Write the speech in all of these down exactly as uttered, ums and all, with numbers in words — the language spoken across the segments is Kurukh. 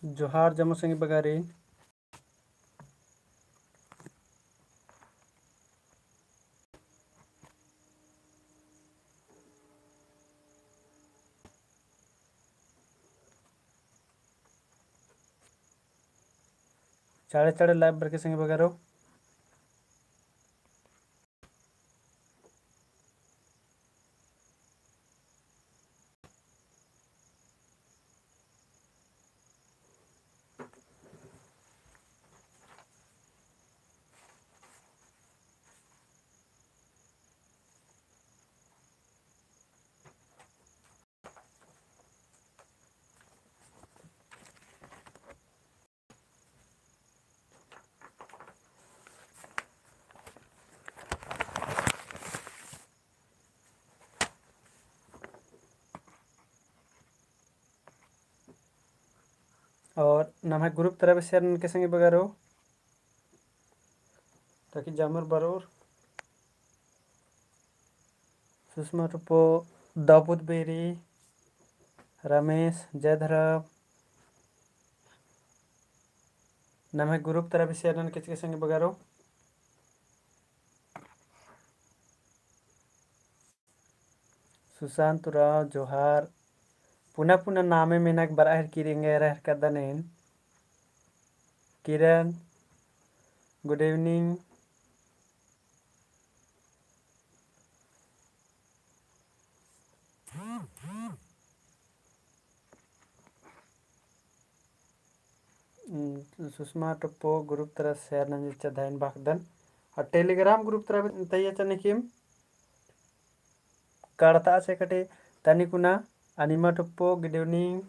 जोहार जम्मो संगी बगारो। चाड़े चाड़े live बरके संगी बगारो। और नम्है group तरा भी share ननके संगी बगारो। ताकि जामर बरोर। सुषमा टोप्पो, दाऊद बेरी, रमेश, जय धरम। नम्है group तरा भी share ननके चिके संगी बगारो। सुशांत उराँव जोहार। पुना पुना नामे मेनक बरआ हेलरकी, एंगा एरा हेलरकदन एन। किरण, good evening। हम्म, सुषमा टोप्पो group तरा share नंजचा धाइन बाखदन। और Telegram group तरा भी तइया चने किम कड़ता से कटे तनी कुना। अनिमा Toppo, good evening।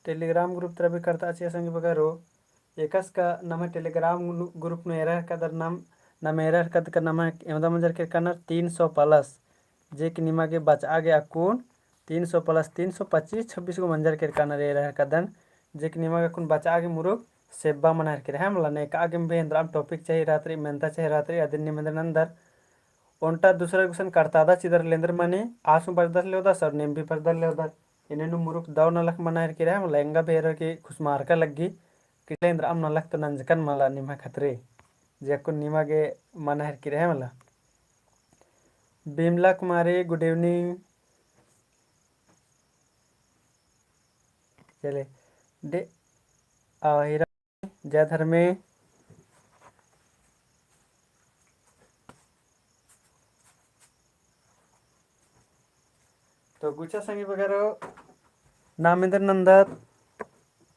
Telegram group तरा भी कड़ता चिआ संगी बगारो। एकासे का नम्है Telegram group नू एरा हेलरकदर नाम, नाम एरा हेलरकदर का नम्है एवंदा मंजर केरकनर तीन सौ plus, जे कि निमा गे बचआ गे अक्कुन तीन सौ plus तीन सौ पच्चीस छब्बीस गो मंजर केरकनर एरा हेलरकदन, जे कि निमा गे अक्कुन बचआ गे मुरुख सेब्बा मना हेलरकी रई, है मला। नेका गे भी एन्दरा topic चाही रहत रई, मेन्ता चाही रहत रई, अदिन नीम एन्देर नन्दर। ओन्टा दूसरा गुसन कड़तादा चिदर लेंदर मनी, आस हूँ बचदर लेवदस और नीम भी बचदर लेवदर। इन्ने नू मुरुख दव नलख मना हेलरकी रई, है मला। एंगा भी एरा की खुसमारका लग्गी, कि लेंदर अम नलख तो नंजकन मला निम्है खतरी, जे अक्कुन निमा गे मना हेलरकी रई, है मला। बिमला कुमारी, good evening। चले, डे, आ, हीरा, जय धर्मे। तो गुचा संगी बगारो, नाम एन्देर नन्दत,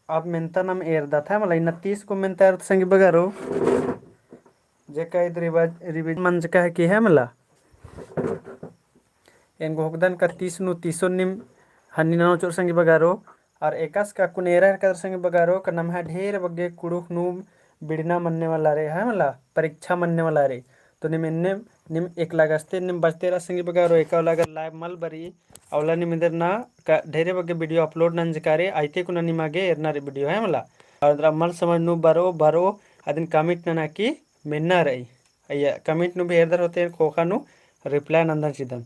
अब मेन्ता नाम एरदत है मला, इन्ना तीस गो मेन्ता एरदत संगी बगारो, जेका ईद रिवाज, रिवीजन मंजका हेलरकी है मला। एन घोखदन का तीस नू तीसोन नीम हन्नी ननोर चिओर संगी बगारो। और एकासे का अक्कुन एरा हेलरकदर संगी बगारो का नम्है ढेर बग्गे कुँड़ुख़ नू बिड़ना मन्ने वाला रई, है मला, परीक्षा मन्ने वाला रई। तो नीम एन्ने, नीम एकला गस्ते नीम बचते रआ संगी बगारो, एका उल्ला गा live मल बरई, आ उल्ला नीम एन्देर ना का ढेरे बग्गे video upload नंजका रई, अइते कुना निमा गे एरना रई video, है मला। और एन्दरा मल समझ नू बरओ, बरओ, अदिन comment नना की मेन्ना रई। अइय्या comment नू भी एरदर होले ख़ोख़ा नू reply नंदन चिदन।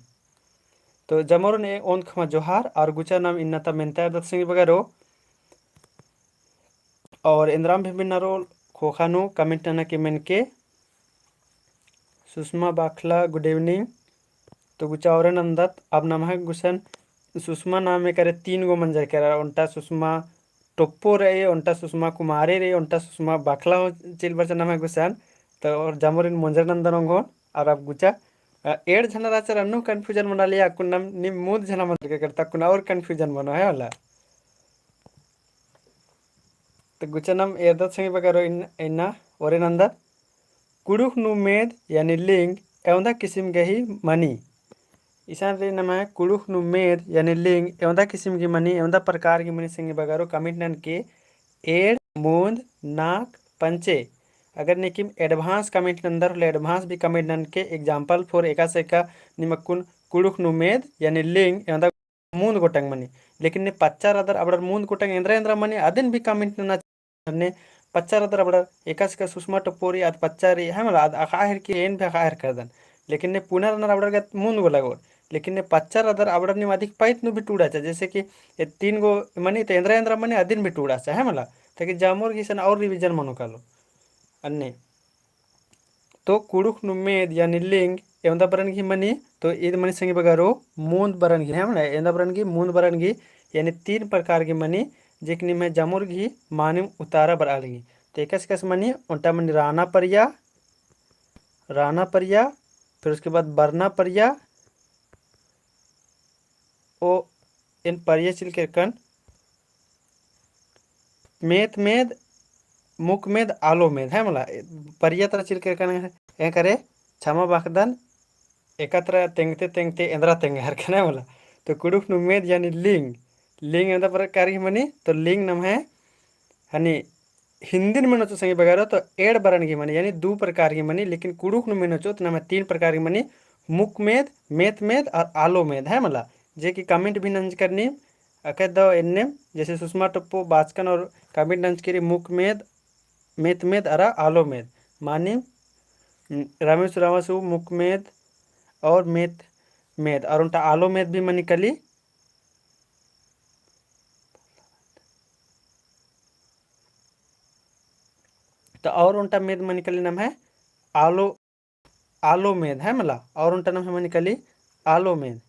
तो जमोरिन ओन्द खमा जोहार, और गुचा नाम इन्ना ता मेन्ता एरदत संगी बगारो। और एन्दराम भी मेन्ना रओ ख़ोख़ा नू comment नना की मेनके। सुषमा बाखला, good evening। तो गुचा औरे नन्दत, अब नम्है गुसन सुषमा नामे करे तीन गो मंजर केरा, ओन्टा सुषमा टोप्पो रई, ओन्टा सुषमा कुमारी रई, ओन्टा सुषमा बाखला हो चिल बरचा नम्है गुसन। तो और जमोरिन मोंजर नन्दन ओंगोन, और अब गुचा, अ, एंड़ झना रहचर अन्नु confusion मना लगी, अक्कुन नाम नीम मूंद झना मंजर केरकदर, अक्कुन और confusion मनो है मला। तो गुचा नाम एरदत संगी बगारो इन-, इन्ना औरे नन्दत। कुँड़ुख़ नू मेद यानी लिंग एवंदा किसिम गही मनी। इसन रई नम्है कुँड़ुख़ नू मेद यानी लिंग एवंदा किसिम गही मनी, एवंदा प्रकार गही मनी संगी बगारो comment ननके एंड़, मूंद, नाक, पंचे। अगर नीकिम advance comment नन्दर होले advance भी comment ननके, example for एकासे का नीम अक्कुन कुँड़ुख़ नू मेद यानी लिंग एवंदा मूंद गोटंग मनी। लेकिन नीम पच्चा रअदर अबड़र मूंद गोटंग एन्दरा एन्दरा मनी अदिन भी comment नना। नीम पच्चा रअदर अबड़र एकासे का सुषमा टोप्पो रई, आद पच्चा रई, है मला, आद अख़आ हेलरकी, एन भी अख़आ हेलरकदन। लेकिन नीम पुना रअनर अबड़र गा मूंद गो लगोर। लेकिन ने पच्चर अदर अबड़र नीम अधिक पाइत नू भी टूड़ाचा, जैसे कि ए तीन गो मनी तो एन्द्रा एन्द्रा मनी अदिन भी टूड़ाचा, है मला? ताकि जामोर गही इसन और revision मनो कालो। अन्ने तो कुँड़ुख़ नू मेद यानी लिंग एवंदा बरन गही मनी, तो ईद मनी संगी बगरो मूंद बरन गही, है मला? एवंदा बरन गही, मूंद बरन गही, यानी तीन प्रकार गही मनी, जेकनी में जामोर गही मानिम उतारा बरआ लगी। तो एकासे एकासे मनी, ओन्टा मनी राना परिया, राना परिया, फिर उसके बाद बरना परिया, ओ एन परिया चिल केरकन, मेत मेद, मुक मेद, आलो मेद, है मला? परिया तरा चिल केरकन, एन करे, क्षमा बाकदन, एका तरा तेंगते तेंगते एन्द्रा तेंगा हेरकन, है मला? तो कुँड़ुख़ नू मेद यानी लिंग, लिंग एवंदा प्रकार गही मनी, तो लिंग नम्है हनी हिंदीन मेनोचो संगी बगरो तो एंड़ बरन गही मनी, यानी दू प्रकार गही मनी, लेकिन कुँड़ुख़ नू मेनोचो तो नम्है तीन प्रकार गही मनी, मुक मेद, मेत मेद और आलो मेद, है मला? जे कि comment भी नंजकर नीम, अकय दव एन्ने, जैसे सुषमा टोप्पो बाचकन और comment नंजकी रई मुक मेद, मेत मेद अरा आलो मेद, मानिम, रमेश उराँवस हूँ मुक मेद और मेत मेद, और ओन्टा आलो मेद भी मनी कली, तो और ओन्टा मेद मनी कली नम्है आलो, आलो मेद, है मला? और ओन्टा नम्है मनी कली आलो मेद।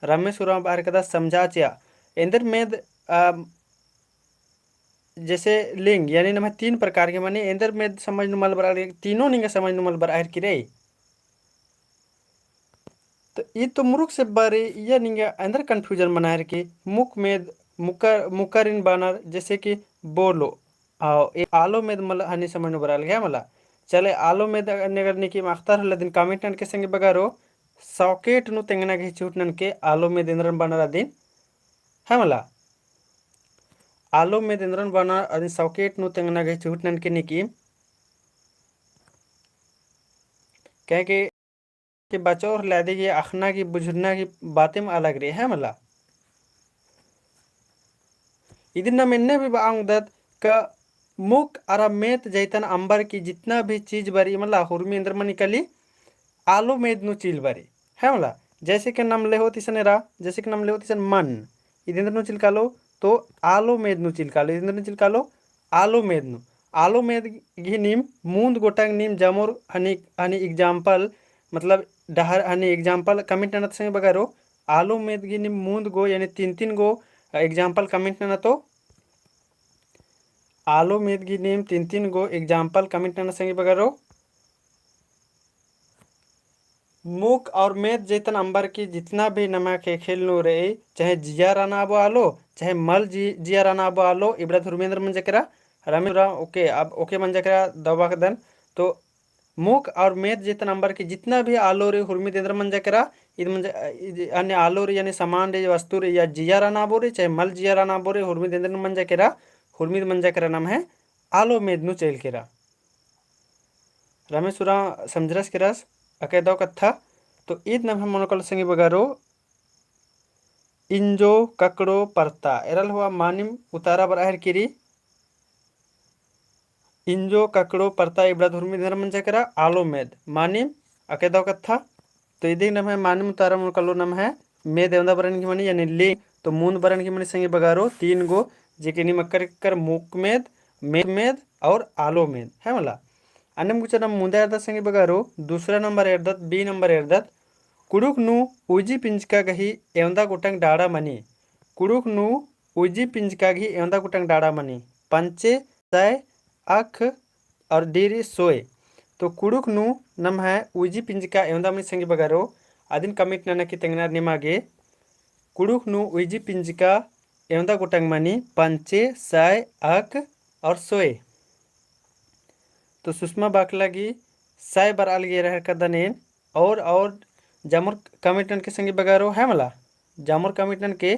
रमेश उराँव बअर कदा समझा चिआ। एन्देर मेद, आ, जैसे लिंग, यानी नम्है तीन प्रकार गही मनी, एन्देर मेद समझ नू मल बरआ, तीनों निंगा समझ नू मल बरआ हेरकी रई। तो ई तो मुरुख से बारी, इया निंगा अंदर confusion मना हेरकी, मुक मेद, मुकर, मुकरिन बानर, जैसे कि बोलो, आओ, ए आलो मेद मल हनी समझ नू बरआ लगी, है मला? चले, आलो मेद अगर नीकिम अख़तार होले अदिन comment ननके संगी बगरो, socket नू तेंगना गही चिहुट ननके आलो मेद एन्द्रन बानर अदिन, है मला? आलो मेद एन्द्रन बानर अदिन socket नू तेंगना गही चिहुट ननके नीकिम। काहे कि कि बचोर लादी गही अख़ना गही बुझुरना गही बातेम अलग रई, है मला? इदिन नाम एन्ने भी बआ ओंगदत का मुक अरा मेत जैतन अम्बर की जितना भी चीज बरई मला हुरमी एन्द्र मनी कली आलो मेद नू चील बरई, है मला? जैसे कि नाम लेहोत इसन एरा, जैसे कि नाम लेहोत इसन मन, इद एन्द्र नू चील कालो, तो आलो मेद नू चील कालो, इद एन्द्र नू चील कालो, आलो मेद नू। आलो मेद गही नीम मूंद गोटंग नीम जामोर हनी, हनी example, मतलब डहर हनी example comment नना ता संगी बगरो। आलो मेद गही नीम मूंद गो यानी तीन तीन गो example comment नना तो। आलो मेद गही नीम तीन तीन गो example comment नना संगी बगरो। मुक और मेद जैतन अम्बर की जितना भी नमा ख़ेख़ेल नू रई, चाहे जिया रना आबो आलो, चाहे मल जि-, जिया रना आबो आलो, इबड़ा हुरमी एन्द्र मंजा केरा, रमेश उराँव, OK, अब OK मंजा केरा दव बाकदन। तो मुक और मेद जैतन अम्बर की जितना भी आलो रई हुरमी एन्द्र मंजा केरा, इद मंजा, इद अन्य आलो रई यानी सामान रई, वस्तु रई, या जिया रना आबो रई, चाहे मल जिया रना आबो रई, हुरमी एन्द्र मंजा केरा, हुरमी मंजा केरा नम्है आलो मेद नू चइल केरा। रमेश उराँव समझरस केरस अकय दव कत्था। तो ईद नम्है मनो कालो संगी बगरो, इंजो, ककड़ो, परता, एरल होआ मानिम उतारा बरआ हेरकी रई। इंजो, ककड़ो, परता, इबड़ा हुरमी एन्द्र मंजा केरा, आलो मेद, मानिम अकय दव कत्था। तो इदिन नम्है मानिम उतारा मनो कालो नम्है मेद एवंदा बरन गही मनी यानी लिंग, तो मूंद बरन गही मनी संगी बगरो तीन गो, जेके नीम अक्कर अक्कर मुक मेद, मेत मेद और आलो मेद, है मला। अन्नेम गुचा नाम मुन्दा एरदत संगी बगरो, दूसरा नंबर एरदत, B नंबर एरदत, कुँड़ुख़ नू उइजी पिंजका गही एवंदा गोटंग डाड़ा मनी, कुँड़ुख़ नू उइजी पिंजका गही एवंदा गोटंग डाड़ा मनी, पंचे, सय, अख, और D रई सोय। तो कुँड़ुख़ नू नम्है उइजी पिंजका एवंदा मनी संगी बगरो, अदिन comment नना की तेंगना निमा गे। कुँड़ुख़ नू उइजी पिंजका एवंदा गोटंग मनी पंचे, सय, अख और सोय। तो सुषमा बाकला गही सय बरआ लगी रहर कदन एन। और, और जामोर comment ननके संगी बगरो है मला, जामोर comment ननके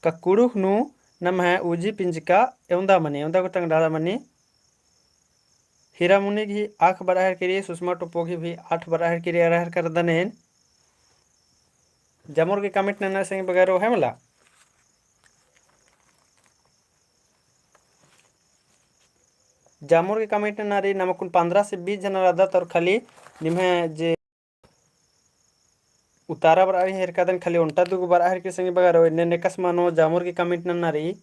का कुँड़ुख़ नू नम्है उइजी पिंजका एवंदा मनी, एवंदा गोटंग डाड़ा मनी। हीरा मुनि गही अख बरआ हेरकी रई, सुषमा टोप्पो गही भी अख बरआ हेरकी रई रहर कदन एन। जामोर गे comment नना संगी बगरो है मला। जामोर गे comment नना रई, नमकुन पन्द्रह से बीस जना रअदत और खाली निम्है जे उतारा बरआ रई हेरकादन खाली ओन्टा दुगो बरआ हेरकी संगी बगरो, एन्ने नेकस मनो जामोर गे comment नना रई।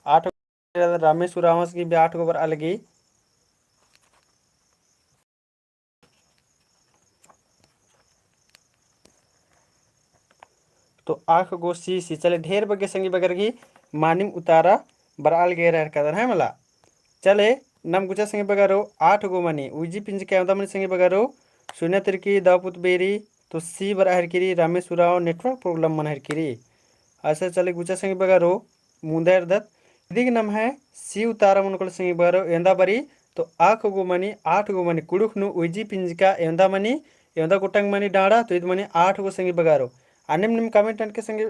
आठ रामेश उराँवस गे भी आठ गो बरआ लगी। तो आख गो सी, सी चले ढेर बग्गे संगी बगर गे मानिम उतारा बरआ लगे रहर कदर है मला। चले नम गुचा संगी बगरो आठ गो मनी उइजी पिंजका एवंदा मनी संगी बगरो सुन्या तिरकी दव पुत बेरी तो सी बरआ हेरकी रई रामेश उराँव network problem मना हेरकी रई। अच्छा चले गुचा संगी बगरो मुन्दा एरदत। इदिग नम्है सी उतारा मनो कले संगी बगरो एवंदा बरी तो आख गो मनी, आठ गो मनी कुँड़ुख़ नू उइजी पिंजका एवंदा मनी, एवंदा गोटंग मनी डाँड़ा तो इद मनी आठ गो संगी बगरो। अन्नेम निम comment ननके संगी,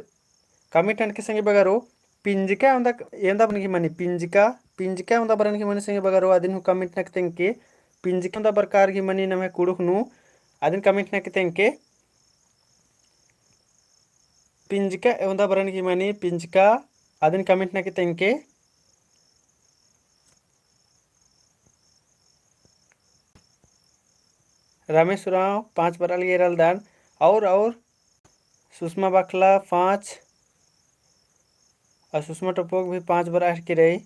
comment ननके संगी बगरो पिंजका एवंदा, एवंदा बरन गही मनी पिंजका, पिंजका एवंदा बरन गही मनी संगी बगरो अदिन हूँ comment ननके तेंगके पिंजका एवंदा बरकार गही मनी नम्है कुँड़ुख़ नू अदिन comment ननके तेंगके। पिंजका एवंदा बरन गही मनी पिंजका अदिन comment ननके तेंगके। रामेश उराँव पाँच बरआ लगे एरालदन और, और सुषमा बखला पाँच और सुषमा टोपोक भी पाँच बरआ हेरकी रई।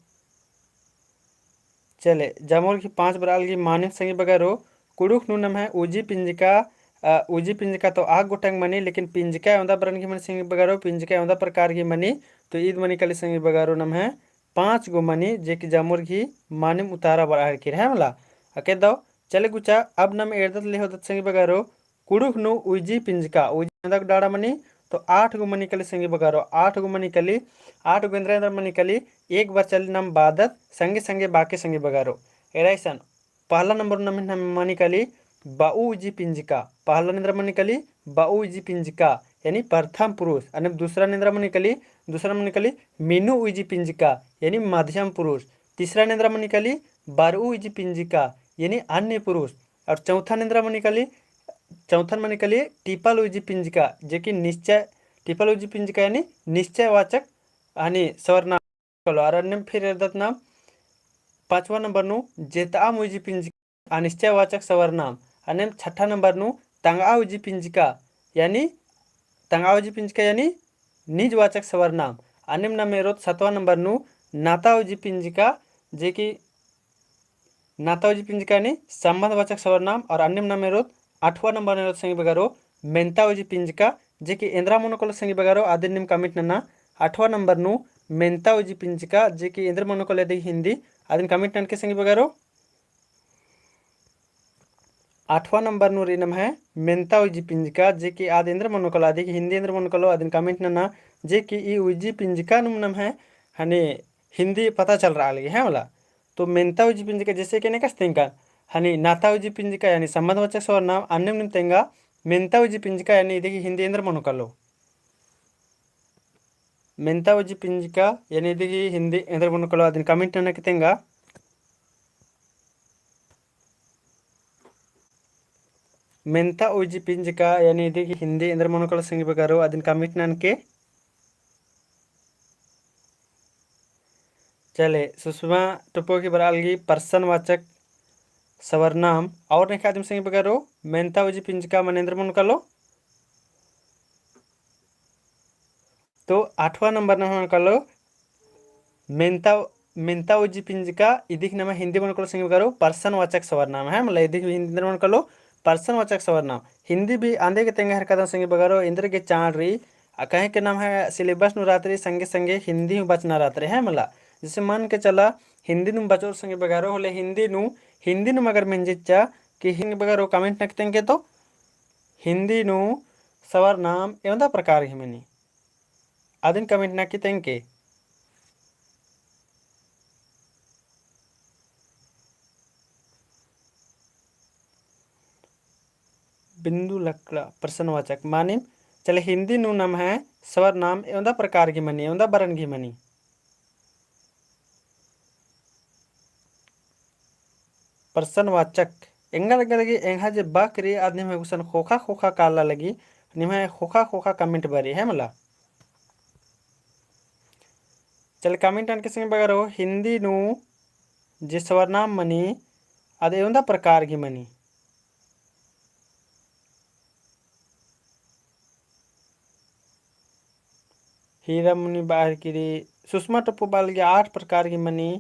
चले, जामोर गही पाँच बरआ लगी मानिम संगी बगरो, कुँड़ुख़ नू नम्है उइजी पिंजका, अ, उइजी पिंजका तो आख गोटंग मनी, लेकिन पिंजका एवंदा बरन गही मनी संगी बगरो, पिंजका एवंदा प्रकार गही मनी, तो ईद मनी कली संगी बगरो नम्है पाँच गो मनी, जे कि जामोर गही मानिम उतारा बरआ हेरकी रई है मला। अके दव, चले गुचा, अब नम एरदत ले होदत संगी बगरो, कुँड़ुख़ नू उइजी पिंजका, उइजी एवंदा डाँड़ा मनी, तो आठ गो मनी कली संगी बगरो, आठ गो मनी कली, आठ गो एन्दरा एन्दरा मनी कली, एक बार चली नम बादत, संगे संगे बाके संगी बगरो। एरा इसन, पहला नंबर नू नम मनी कली, बाऊ उइजी पिंजका, पहला नू एन्दरा मनी कली, बाऊ उइजी पिंजका, यानी प्रथम पुरुष, अन्नेम दूसरा नू एन्दरा मनी कली, दूसरा मनी कली, मीनू उइजी पिंजका, यानी मध्यम पुरुष, तीसरा नू एन्दरा मनी कली, बारऊ उइजी पिंजका, यानी अन्य पुरुष, और चौथा नू एन्दरा मनी कली, चौथा नू मनी कली टिपल उइजी पिंजका, जे कि निश्चय, टिपल उइजी पिंजका यानी निश्चयवाचक, यानी सर्वनाम कलो। और अन्नेम फिर एरदत नाम पाँचवा नंबर नू जेतआम उइजी पिंजका, अनिश्चयवाचक सर्वनाम। अन्नेम छठा नंबर नू तंगआ उइजी पिंजका, यानी तंगआ उइजी पिंजका यानी निजवाचक सर्वनाम। अन्नेम नम एरोत सतवा नंबर नू नाता उइजी पिंजका, जे कि नाता उइजी पिंजका यानी संबंधवाचक सर्वनाम। और अन्नेम नम एरोत आठवा नंबर नू एरोत संगी बगरो मेन्ता उइजी पिंजका, जे कि एन्दरा मनो कलो संगी बगरो अदिन निम comment नना। आठवा नंबर नू मेन्ता उइजी पिंजका, जे कि एन्दरा मनो कलो अदिक हिंदी, अदिन comment ननके संगी बगरो। आठवा नंबर नू रई नम्है मेन्ता उइजी पिंजका, जे कि आद एन्दरा मनो कलो, अदिक हिंदी एन्दरा मनो कलो, अदिन comment नना, जे कि ई उइजी पिंजका नुम नम्है हनी हिंदी पता चलरआ लगी है मला। तो मेन्ता उइजी पिंजका जैसे कि नेकस तेंगकन, हनी नाता उइजी पिंजका यानी संबंधवाचक सर्वनाम, अन्नेम निम तेंगा मेन्ता उइजी पिंजका यानी इदिक हिंदी एन्दरा मनो कलो। मेन्ता उइजी पिंजका यानी इदिक हिंदी एन्दरा मनो कलो अदिन comment ननके तेंगा। मेन्ता उइजी पिंजका यानी इदिक हिंदी एन्दरा मनो कलो संगी बगरो अदिन comment ननके। चले, सुषमा टोपो की बरआ लगी प्रश्नवाचक सर्वनाम। और नेखा दिम संगी बगरो, मेन्ता उइजी पिंजका मने एन्दरा मनो कलो। तो आठवाँ नंबर नू मनो कलो, मेन्ता, मेन्ता उइजी पिंजका, इदिक नम्है हिंदी मनो कलो संगी बगरो, प्रश्नवाचक सर्वनाम है, मतलब इदिक हिंदी मनो कलो, प्रश्नवाचक सर्वनाम। हिंदी भी आंदे के तेंगा हेरकदम संगी बगरो, एन्देरगे चाड़ रई, आ कहे के नम्है syllabus नू रहत रई, संगे संगे हिंदी हूँ बचना रहत रई, है मला। जैसे मन के चला, हिंदी नू बचोर संगी बगरो होले, हिंदी नू, हिंदी नू मगर मेंजेच्चा कि हिंदी बगरो comment नक तेंगे तो, हिंदी नू सर्वनाम एवंदा प्रकार ही मनी। अदिन comment नकी तेंके। बिंदु लकड़ा प्रश्नवाचक मानिम, चले हिंदी नू नम्है सर्वनाम एवंदा प्रकार की मनी, एवंदा बरन की मनी। प्रश्नवाचक। एंगा लगे लगे एंग्है जे बक रई, आद निम्है गुसन खोखा खोखा काला लगी, निम्है खोखा खोखा comment बरई, है मला। चले comment ननके संगी बगरो, हिंदी नू जे सर्वनाम मनी, अद एवंदा प्रकार गही मनी। हीरा मुनि बाहर किरी, सुषमा टप्पो बाल गे आठ प्रकार गही मनी।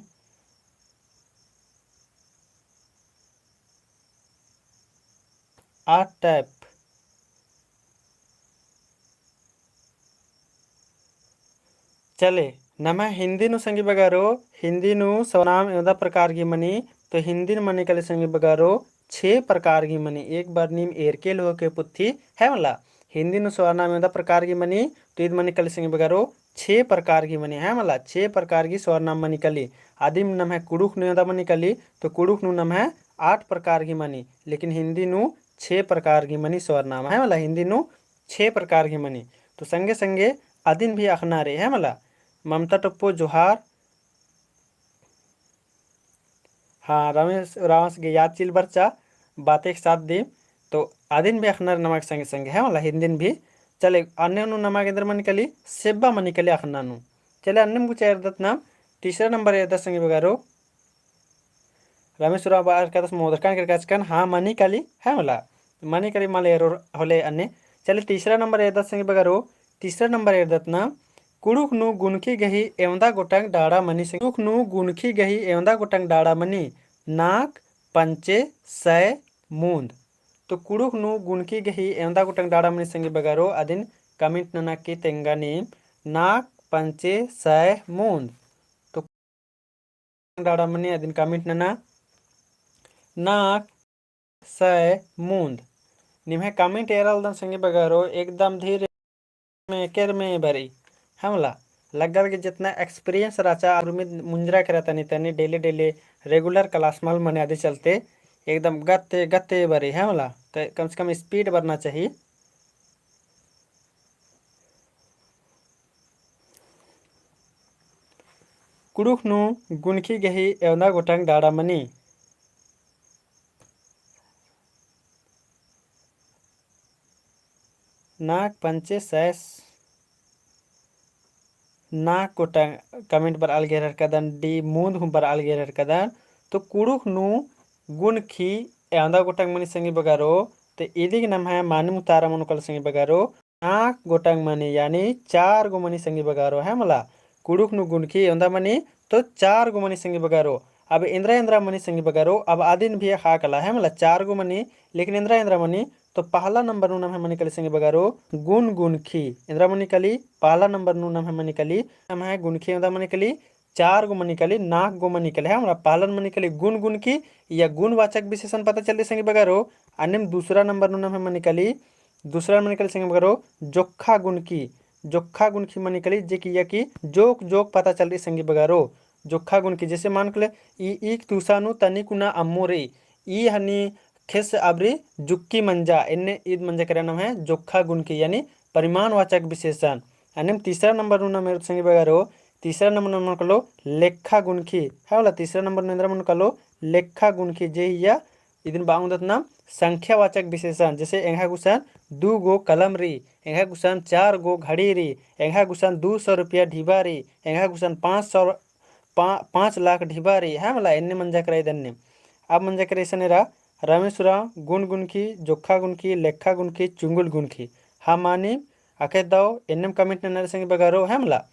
आठ type। चले, नम्है हिंदी नू संगी बगरो, हिंदी नू सर्वनाम एवंदा प्रकार गही मनी, तो हिंदी नू मनी कली संगी बगरो, छे प्रकार गही मनी। एक बार नीम एरके लेहो के पुथी, है मला। हिंदी नू सर्वनाम एवंदा प्रकार गही मनी, तो ईद मनी कली संगी बगरो, छे प्रकार गही मनी, है मला, छे प्रकार गही सर्वनाम मनी कली। अदिम नम्है कुँड़ुख़ नू एवंदा मनी कली, तो कुँड़ुख़ नू नम्है आठ प्रकार गही मनी, लेकिन हिंदी नू छे प्रकार गही मनी सर्वनाम, है मला, हिंदी नू छे प्रकार गही मनी। तो संगे संगे अदिन भी अख़ना रई, है मला, ममता टोप्पो जोहार। हाँ, रमेश उराँवस गे याद चिल बरचा, बाते के साथ दिम, तो अदिन भी अख़ना रई नमा गे संगे संगे, है मला, हिंदिन भी। चले, अन्ने नू नमा गे एन्दर मनी कली, सेब्बा मनी कली अख़ना नू। चले, अन्नेम गुचा एरदत नाम, तीसरा नंबर एरदत संगी बगरो। रमेश उराँव बअर कादस मोदरकान केरका चिकन, हाँ, मनी कली, है मला, मनी कली मला एरोर होले अन्ने। चले, तीसरा नंबर एरदत संगी बगरो, तीसरा नंबर एरदत नाम, कुँड़ुख़ नू गुनखी गही एवंदा गोटंग डाड़ा मनी संगी, कुँड़ुख़ नू गुनखी गही एवंदा गोटंग डाड़ा मनी, नाक, पंचे, सय, मूंद। तो कुँड़ुख़ नू गुनखी गही एवंदा गोटंग डाड़ा मनी संगी बगरो, अदिन comment नना की तेंगा नीम, नाक, पंचे, सय, मूंद। तो डाड़ा मनी अदिन comment नना, नाक, सय, मूंद। निम्है comment एरालदन संगी बगरो, एकदम धीरे में केर में बरई, है मला, लग्गल गे जितना experience रहचा, और उम्मीद मुंजरा केरा तनी तनी, daily daily regular class मल मनी अदी चलते, एकदम गत्ते गत्ते बरई, है मला, तो कम से कम speed बरना चाहिए। कुँड़ुख़ नू गुनखी गही एवंदा गोटंग डाड़ा मनी। नाक पंचे सय, नाक गोटंग comment बरआल गे रहर कदन, डी मूंद हूँ बरआल गे रहर कदन। तो कुँड़ुख़ नू गुनखी एवंदा गोटंग मनी संगी बगरो, तो इदिग नम्है मानिम उतारा मनो कल संगी बगरो। नाक गोटंग मनी, यानी चार गो मनी संगी बगरो, है मला। कुँड़ुख़ नू गुनखी एवंदा मनी, तो चार गो मनी संगी बगरो। अब एन्दरा एन्दरा मनी संगी बगरो, अब अदिन भी अख़ा कला, है मला, चार गो मनी, लेकिन एन्दरा एन्दरा मनी, तो पहला नंबर नू नम्है मनी कली संगी बगरो, गुन गुनखी। एन्दरा मनी कली, पहला नंबर नू नम्है मनी कली, नम्है गुनखी एवंदा मनी कली, चार गो मनी कली, नाक गो मनी कली, है मला, पहलन मनी कली गुन गुनखी, या गुणवाचक विशेषण पता चल रई संगी बगरो। अन्नेम दूसरा नंबर नू नम्है मनी कली, दूसरा मनी कली संगी बगरो, जोक्खा गुनखी, जोक्खा गुनखी मनी कली, जे कि या कि जोक जोक पता चल रई संगी बगरो, जोक्खा गुनखी। जैसे मान कले, ई ईक तुसा नू तनी कुना अम्मो रई, ई हनी खेस अबरी जुक्की मंजा, एन्ने ईद मंजा केरा नम्है जोक्खा गुनखी, यानी परिमाणवाचक विशेषण। अन्नेम तीसरा नंबर नू नम्है संगी बगरो, तीसरा नंबर नू मनो कलो लेखा गुनखी, है मला, तीसरा नंबर नू एन्दरा मनो कलो लेखा गुनखी, जे हिया इदिन बआ ओंगदत नाम संख्यावाचक विशेषण, जैसे एंग्है गुसन दू गो कलम रई, एंग्है गुसन चार गो घड़ी रई, एंग्है गुसन दू सौ रुपया ढिबा रई, एंग्है गुसन पाँच सौ, पा-, पाँच लाख ढिबा रई, है मला, एन्ने मंजा केरा इदन्ने। अब मंजा केरा इसन एरा, रमेश उराँव, गुन गुनखी, जोक्खा गुनखी, लेखा गुनखी, चुंगुल गुनखी। हाँ मानिम, अख़े दव, एन्नेम comment नना रई संगी बगरो, है मला।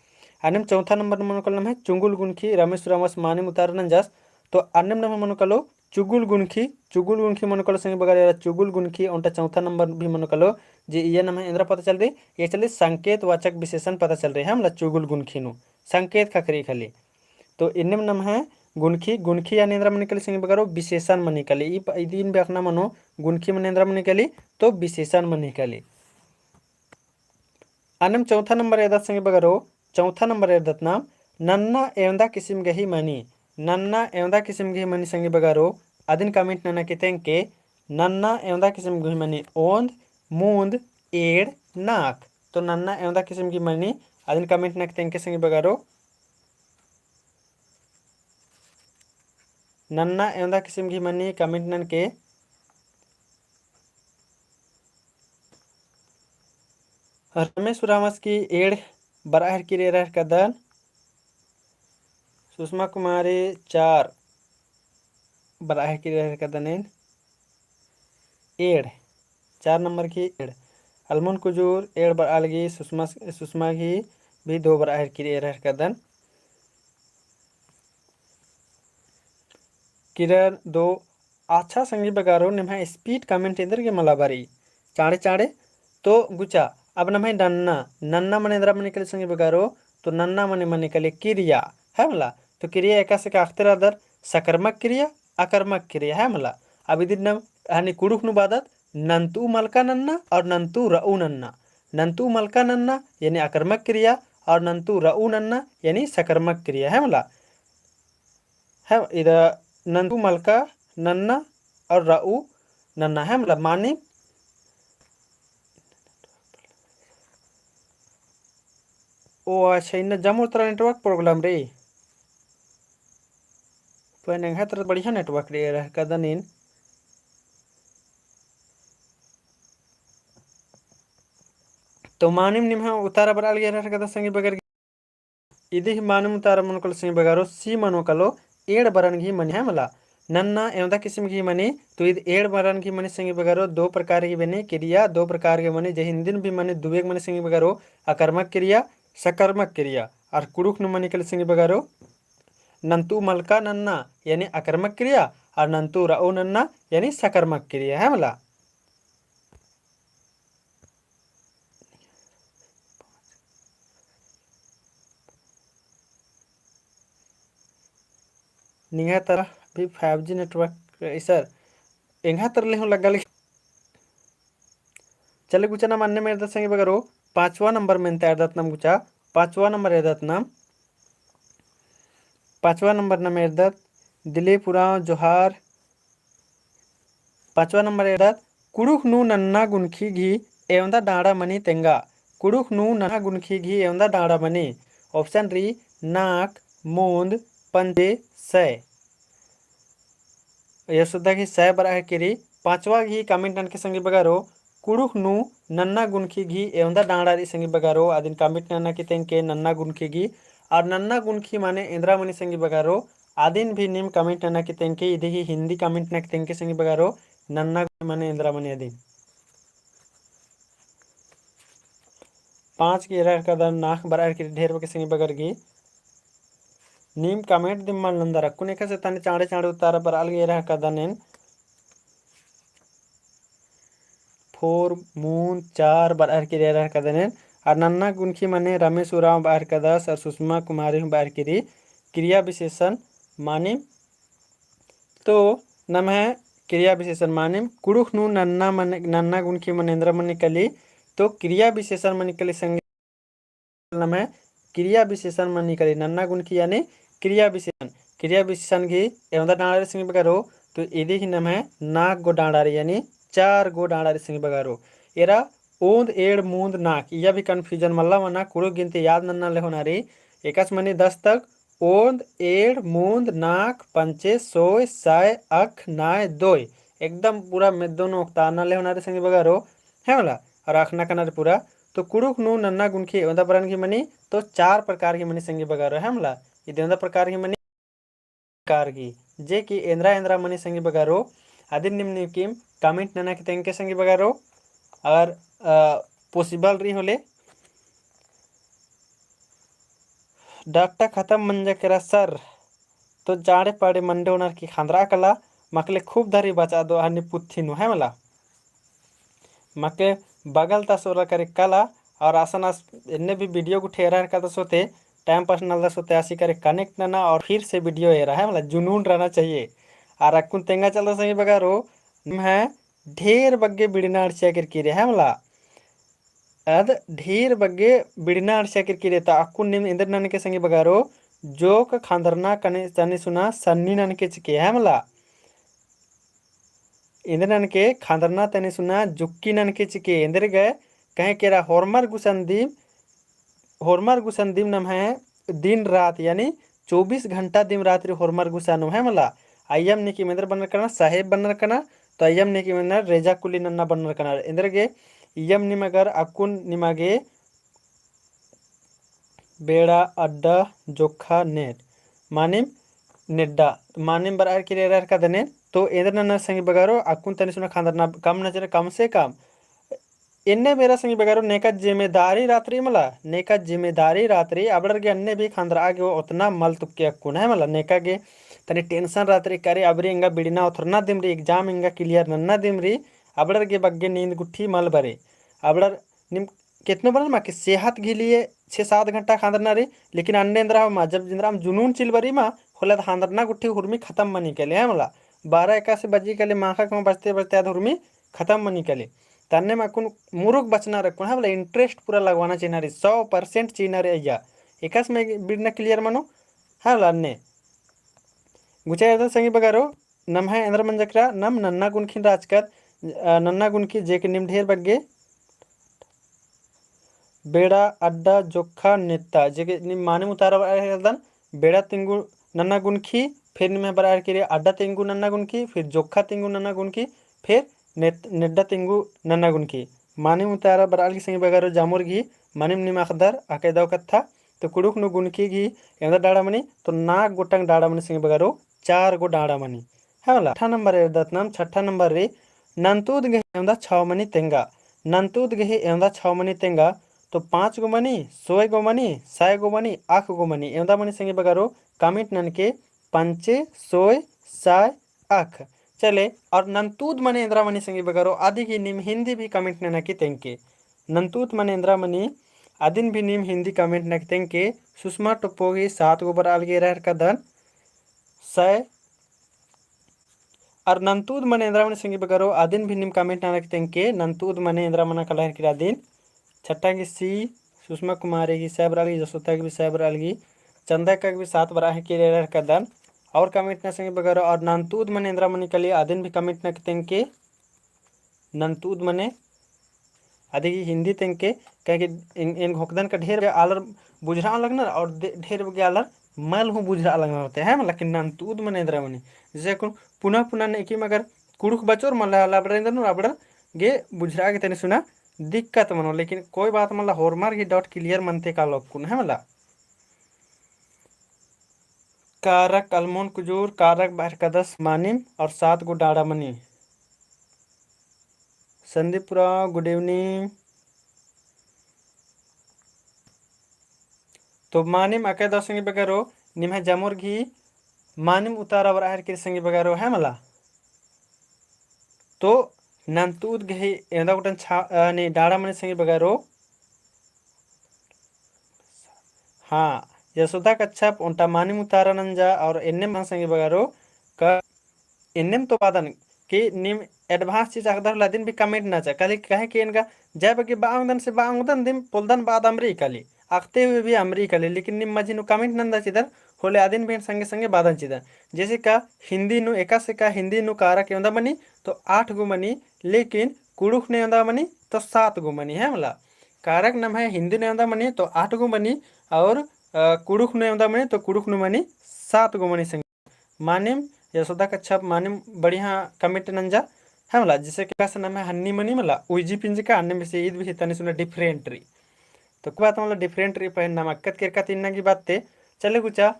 अन्नेम चौथा नंबर मनो कलो नम्है चुंगुल गुनखी, रमेश उराँवस मानिम उतारा नंजस, तो अन्नेम नम्है मनो कलो चुगुल गुनखी, चुगुल गुनखी मनो कलो संगी बगरो, एरा चुगुल गुनखी ओन्टा चौथा नंबर भी मनो कलो, जे इया नम्है एन्दरा पता चल रई, ये चल रई संकेतवाचक विशेषण पता चल रई, है मला, चुगुल गुनखी नू संकेत ख़क्खरई खाली। तो एन्नेम नम्है गुनखी, गुनखी यानी एन्दरा मनी कली संगी बगरो, विशेषण मनी कली। ई प-, इदिन भी अख़ना मनो, गुनखी मने एन्दरा मनी कली, तो विशेषण मनी कली। अन्नेम चौथा नंबर एरदत संगी बगरो, चौथा नंबर एरदत नाम, नन्ना एवंदा किसिम गही मनी, नन्ना एवंदा किसिम गही मनी संगी बगरो, अदिन comment नना की तेंगके, नन्ना एवंदा किसिम गही मनी ओन्द, मून्द, एंड़, नाक। तो नन्ना एवंदा किसिम गही मनी, अदिन comment नना की तेंगके संगी बगरो। नन्ना एवंदा किसिम गही मनी comment ननके। रमेश उराँवस की एंड़ बरआ हेलरकी रई एरा हेलरकदन। सुषमा कुमारी चार बरआ हेलरकी रहर कादन एन। एंड़, चार नंबर की एंड़। अलमुन कुजूर एंड़ बरआ लगी, सुषमा, सुषमा गही भी दो बरआ हेलरकी रहर कादन। किरण दो। अच्छा संगी बगारो, निम्है speed comment एन्देरगे मला बारी। चाँड़े चाँड़े तो गुचा। अब नम्है नन्ना, नन्ना मने एन्दरा मनी कली संगी बगारो, तो नन्ना मने मनी कली किरिया, है मला। तो किरिया एकासे का अख़तेर आदर, सकर्मक किरिया, अकर्मक किरिया, है मला। अब इदिन नम हनी कुँड़ुख़ नू बअदत, नन्तु मलका नन्ना और नन्तु रऊ नन्ना। नन्तु मलका नन्ना यानी अकर्मक किरिया और नन्तु रऊ नन्ना यानी सकर्मक किरिया, है मला। है, इदा नन्तु मलका नन्ना और रऊ नन्ना, है मला, मानिम। ओ अच्छा, इन्ना जम्मो तरा network problem रई। पहले एंग्है तरा बढ़िया network रई रहर कादन एन। तो मानिम निम्है उत्तरा बरआ लगी रहर कादन संगी बगर। इदी ही मानिम उत्तरा मनो कालो संगी बगारो, C मनो कालो, एंड़ बरन गही मनी, है मला। नन्ना एवंदा किसिम गही मनी, तो इद एंड़ बरन गही मनी संगी बगारो, दो प्रकार गही मनी किरिया, दो प्रकार गही मनी, जे हिन्दिन भी मनी दुवेग मनी संगी बगारो, अकर्मक किरिया, सकर्मक किरिया। और कुँड़ुख़ नू मनी कली संगी बगारो, नन्तु मलका नन्ना यानी अकर्मक किरिया, और नन्तु रऊ नन्ना यानी सकर्मक किरिया, है मला। निंग्है तरा भी five G network रई सर, एंग्है तरा ले हूँ लग्गा लगी। चले गुचा नाम अन्ने में एरदत संगी बगारो, पाँचवा नंबर में ता एरदत नाम गुचा, पाँचवा नंबर एरदत नाम, पाँचवा नंबर नाम एरदत, दिलीप उराँव जोहार, पाँचवा नंबर एरदत, कुँड़ुख़ नू नन्ना गुनखी गही एवंदा डाँड़ा मनी तेंगा। कुँड़ुख़ नू नन्ना गुनखी गही एवंदा डाँड़ा मनी। Option रई नाक, मूंद, पंचे, सय। यशोदा गही सय बरआ हेलरकी रई। पाँचवा गही comment ननके संगी बगारो, कुँड़ुख़ नू नन्ना गुनखी गही एवंदा डाँड़ा रई संगी बगारो, अदिन comment नना की तेंगके नन्ना गुनखी गही, और नन्ना गुनखी मने एन्दरा मनी संगी बगारो, अदिन भी नीम comment नना की तेंगके, इदी ही हिन्दी comment नना की तेंगके संगी बगारो, नन्ना गुनखी मने एन्दरा मनी अदिन। पाँच गही एरा कादन नाख़ बरआ हेलरकी रई ढेर बग्गे संगी बगर गही। नीम comment दिम मल नन्दर अक्कुन एकासे तनी चाँड़े चाँड़े उत्तरा बरआ लगी एरा कादन एन। फोर मूंद चार बरआ हेलरकी रई एरा कादन एन। और नन्ना गुनखी मने रमेश उराँव बरआ हेलरकदस और सुषमा कुमारी हूँ बरआ हेलरकी रई। क्रिया विशेषण मानिम। तो नम्है क्रिया विशेषण मानिम, कुँड़ुख़ नू नन्ना मने, नन्ना गुनखी मने एन्दरा मनी कली, तो क्रिया विशेषण मनी कली संगी नम्है क्रिया विशेषण मनी कली, नन्ना गुनखी यानी क्रिया विशेषण। क्रिया विशेषण गही एवंदा डाँड़ा रई संगी बगारो, तो इदी ही नम्है नाक गो डाँड़ा रई यानी चार गो डाँड़ा रई संगी बगारो। एरा ओन्द, एंड़, मूंद, नाक, इया भी confusion मल्ला मना, कुँड़ुख़ गिनती याद नन्ना लेहोना रई। एकासे मनी दस तक, ओन्द, एंड़, मूंद, नाक, पंचे, सोय, सय, अख, नाय, दोय। एकदम पूरा मेद्दो नू ओक्तारना लेहोना रई संगी बगारो, है मला, और अख़ना कना रई पूरा। तो कुँड़ुख़ नू नन्ना गुनखी एवंदा बरन गही मनी, तो चार प्रकार गही मनी संगी बगारो, है मला। इदी एवंदा प्रकार गही मनी, प्रकार गही, जे कि एन्दरा एन्दरा मनी संगी बगारो, अदिन नीम नीकिम comment नना की तेंगके संगी बगारो, और, अ, possible रई होले, डाटा खतम मंजा केरा सर, तो चाँड़े पाड़े मंडे ओनर की खंदरा कला, मकले खूब धरी बचा दो हनी पुथी नू, है मला। मके बगल ता सोरा करे कला, और असन आस एन्ने भी video गुट्ठी एरा हेलरकदस होते, time pass नलदस होते, आसी करे connect नना और फिर से video एरा, है मला, जुनून रहना चाहिए। और अक्कुन तेंगा चलदस संगी बगारो, नम्है ढेर बग्गे बिड़ना अंड़सिया केरकी रई, है मला। अद ढेर बग्गे बिड़ना अंड़सिया केरकी रई, तो अक्कुन नीम एन्देर ननके संगी बगारो, जोक खंदरना कने तनी सुना सन्नी ननके चिके, है मला। एन्देर ननके खंदरना तनी सुना जुक्की ननके चिके, एन्देरगे कहे केरा होरमर गुसन दिम, होरमर गुसन दिम नम्है दिन रात यानी चौबीस घंटा दिम रात रई होरमर गुसन नू, है मला। अइय्यम नीकिम एन्देर बरनर कना, साहेब बरनर कना, तो अइय्यम नीकिम एन्देर रेजा कुली नन्ना बरनर कना। एन्देरगे इय्यम निमगर अक्कुन निमागे बेड़ा अड्डा जोखा नेट। मानिम नेड्डा, मानिम बरअर की एरर का दने। तो एन्देर नन्ना संगी बगरो, अक्कुन तनी सुना ख़ान्दरना कम नजर, कम से कम एन्ने बेरा संगी बगरो नेका जिम्मेदारी रातरी मला, नेका जिम्मेदारी रातरी, अबड़र गे अन्ने भी ख़ान्दरआ गे ओतना मल तुक्के अक्कुन है मला, नेका गे तनी tension रातरी, करे अबरी एंगा बिड़ना ओथरना दिम रई, exam एंगा clear नन्ना दिम रई, अबड़र गे बग्गे नींद गुट्ठी मल बरे। अबड़र निम केतनो बरन मा कि सेहत गही लिए छे सात घंटा ख़ान्दरना रई, लेकिन अन्ने एन्देर हूँ मा, जब एन्देर हूँ जुनून चिल बरई मा, होले अद ख़ान्दरना गुट्ठी हुरमी खतम मनी कले है मला। बारह एकासे बजी कले, माख़ा कमा बजते बजते अद हुरमी खतम मनी कले। तन्ने मा अक्कुन मुरुख बचना रई अक्कुन है मला, interest पूरा लगवाना चिअना रई, सौ percent चिअना रई अइय्या। एकासे मा बिड़ना clear मनो है मला अन्ने। गुचा एरदन संगी बगरो, नम्है एन्देर मंजा केरा, नम नन्ना गुनखिन राचकत, अ, नन्ना गुनखी जेके निम ढेर बग्गे बेड़ा, अड्डा, जोक्खा, नेत्ता, जेके निम मानिम उतारा बरआ केरदन, बेड़ा तिंगु नन्ना गुनखी, फिर निम्है बरआ केरे अड्डा तिंगु नन्ना गुनखी, फिर जोक्खा तिंगु नन्ना गुनखी, फिर नेत-, नेड्डा तिंगु नन्ना गुनखी। मानिम उतारा बरआ लगी संगी बगरो जामुर गही, मानिम निम अख़दर, अकय दव कत्था, तो कुँड़ुख़ नू गुनखी गही एवंदा डाड़ा मनी, तो नाक गोटंग डाड़ा मनी संगी बगरो, चार गो डाड़ा मनी। है मला, छठा नंबर एरदत नाम, छठा नंबर रई, नन्तुद गही एवंदा छाव मनी तेंगा। नन्तुद गही एवंदा छाव मनी तेंगा, तो पाँच गो मनी, सोय गो मनी, सय गो मनी, अख गो मनी, एवंदा मनी संगी बगरो, comment ननके, पंचे, सोय, सय, अख। चले, और नन्तुद मने एन्दरा मनी संगी बगरो, अदिगी नीम हिन्दी भी comment नना की तेंके। नन्तुद मने एन्दरा मनी, अदिन भी नीम हिन्दी comment नना की तेंके। सुषमा टोप्पो गही सात गो बरआ लगी एरा हेरकदन। सय, और नन्तुद मने एन्दरा मनी संगी बगरो, अदिन भी नीम comment नना की तेंके। नन्तुद मने एन्दरा मना कला हेरकी रई अदिन। छट्टा गही सी, सुषमा कुमारी गही सय बरआ लगी, जसोदा गही भी सय बरआ लगी, चंदा अक्का गही भी सात बरआ हेरकी रई एरा हेरकदन। और comment नना संगी बगरो, और नन्तुद मने एन्दरा मनी कली, अदिन भी comment नना की तेंके। नन्तुद मने अदिगी हिन्दी तेंके, काहे कि एन, एन घोखदन का ढेर आलर बुझरआ लगनर और दे-, ढेर बग्गे आलर मल हूँ बुझरआ लगनर होते हैं, लेकिन नन्तुद मने एन्दरा मनी। जैसे कुन पुनः पुनः नेकिम अगर कुँड़ुख़ बचोर मला, अबड़र एन्दर नू अबड़र गे बुझरआ गे तनी सुना दिक्कत मनो, लेकिन कोई बात मला, होरमर गही doubt clear मनते कालो अक्कुन, है मला। कारक अलमोन कुजूर, कारक बरआ हेरकदस मानिम और सात गो डाड़ा मनी। Sandeep Oraon, good evening। तो मानिम अकय दव संगी बगरो, निम्है जमोर गही मानिम उतारा बरआ हेरकी रई संगी बगरो, है मला। तो नन्तुद गही एवंदा गुटन छा-, अ, नी डाड़ा मनी संगी बगरो। हाँ, जसोदा कच्छप ओन्टा मानिम उतारा नंजा और एन्नेम संगी बगरो का एन्नेम तो बादन कि नीम advance चीज अख़दर होले अदिन भी comment नचा। काहे कि एन गा जय बग्गे बआ ओंगदन से बआ ओंगदन दिम पोल्लदन बाद अमरी कली, अख़ते हुए भी अमरी कली, लेकिन नीम मझी नू comment नंदा चिदर होले अदिन भी एन संगे संगे बादन चिदन। जैसे का हिन्दी नू एकासे का हिन्दी नू कारक एवंदा मनी तो आठ गो मनी, लेकिन कुँड़ुख़ नू एवंदा मनी तो सात गो मनी, है मला। कारक नम्है हिन्दी नू एवंदा मनी तो आठ गो मनी और, अ, कुँड़ुख़ नू एवंदा मनी तो कुँड़ुख़ नू मनी सात गो मनी संगी। मानिम, जसोदा कच्छप मानिम बढ़िया comment नंजा, है मला, जैसे कि कस नम्है हन्नी मनी मला, उइजी पिंजका, अन्नेम बेसे ईद भी तनी सुना different रई। तो कोई बात मला different रई, पहें नाम अक्कत केरकत इन्ना गही बात ते, चले गुचा,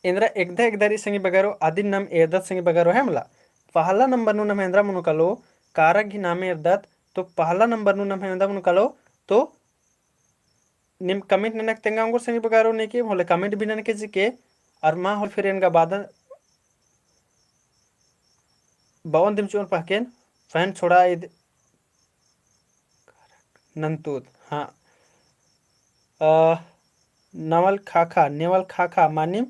एन्दरा एकदा एकदा रई संगी बगरो, अदिन नाम एरदत संगी बगरो, है मला। पहला नंबर नू नम्है एन्दरा मनो कालो, कारक गही नाम एरदत, तो पहला नंबर नू नम्है एवंदा मनो कालो, तो नीम comment ननक तेंगा ओंगोर संगी बगरो नेके, होले comment भी ननके चिके, और मा होले फिर एन गा बादन बओन दिम चिओन पहकेन, fan छोड़ा ईद नन्तुद, हाँ। अ, नवल खाखा, नेवल खाखा, मानिम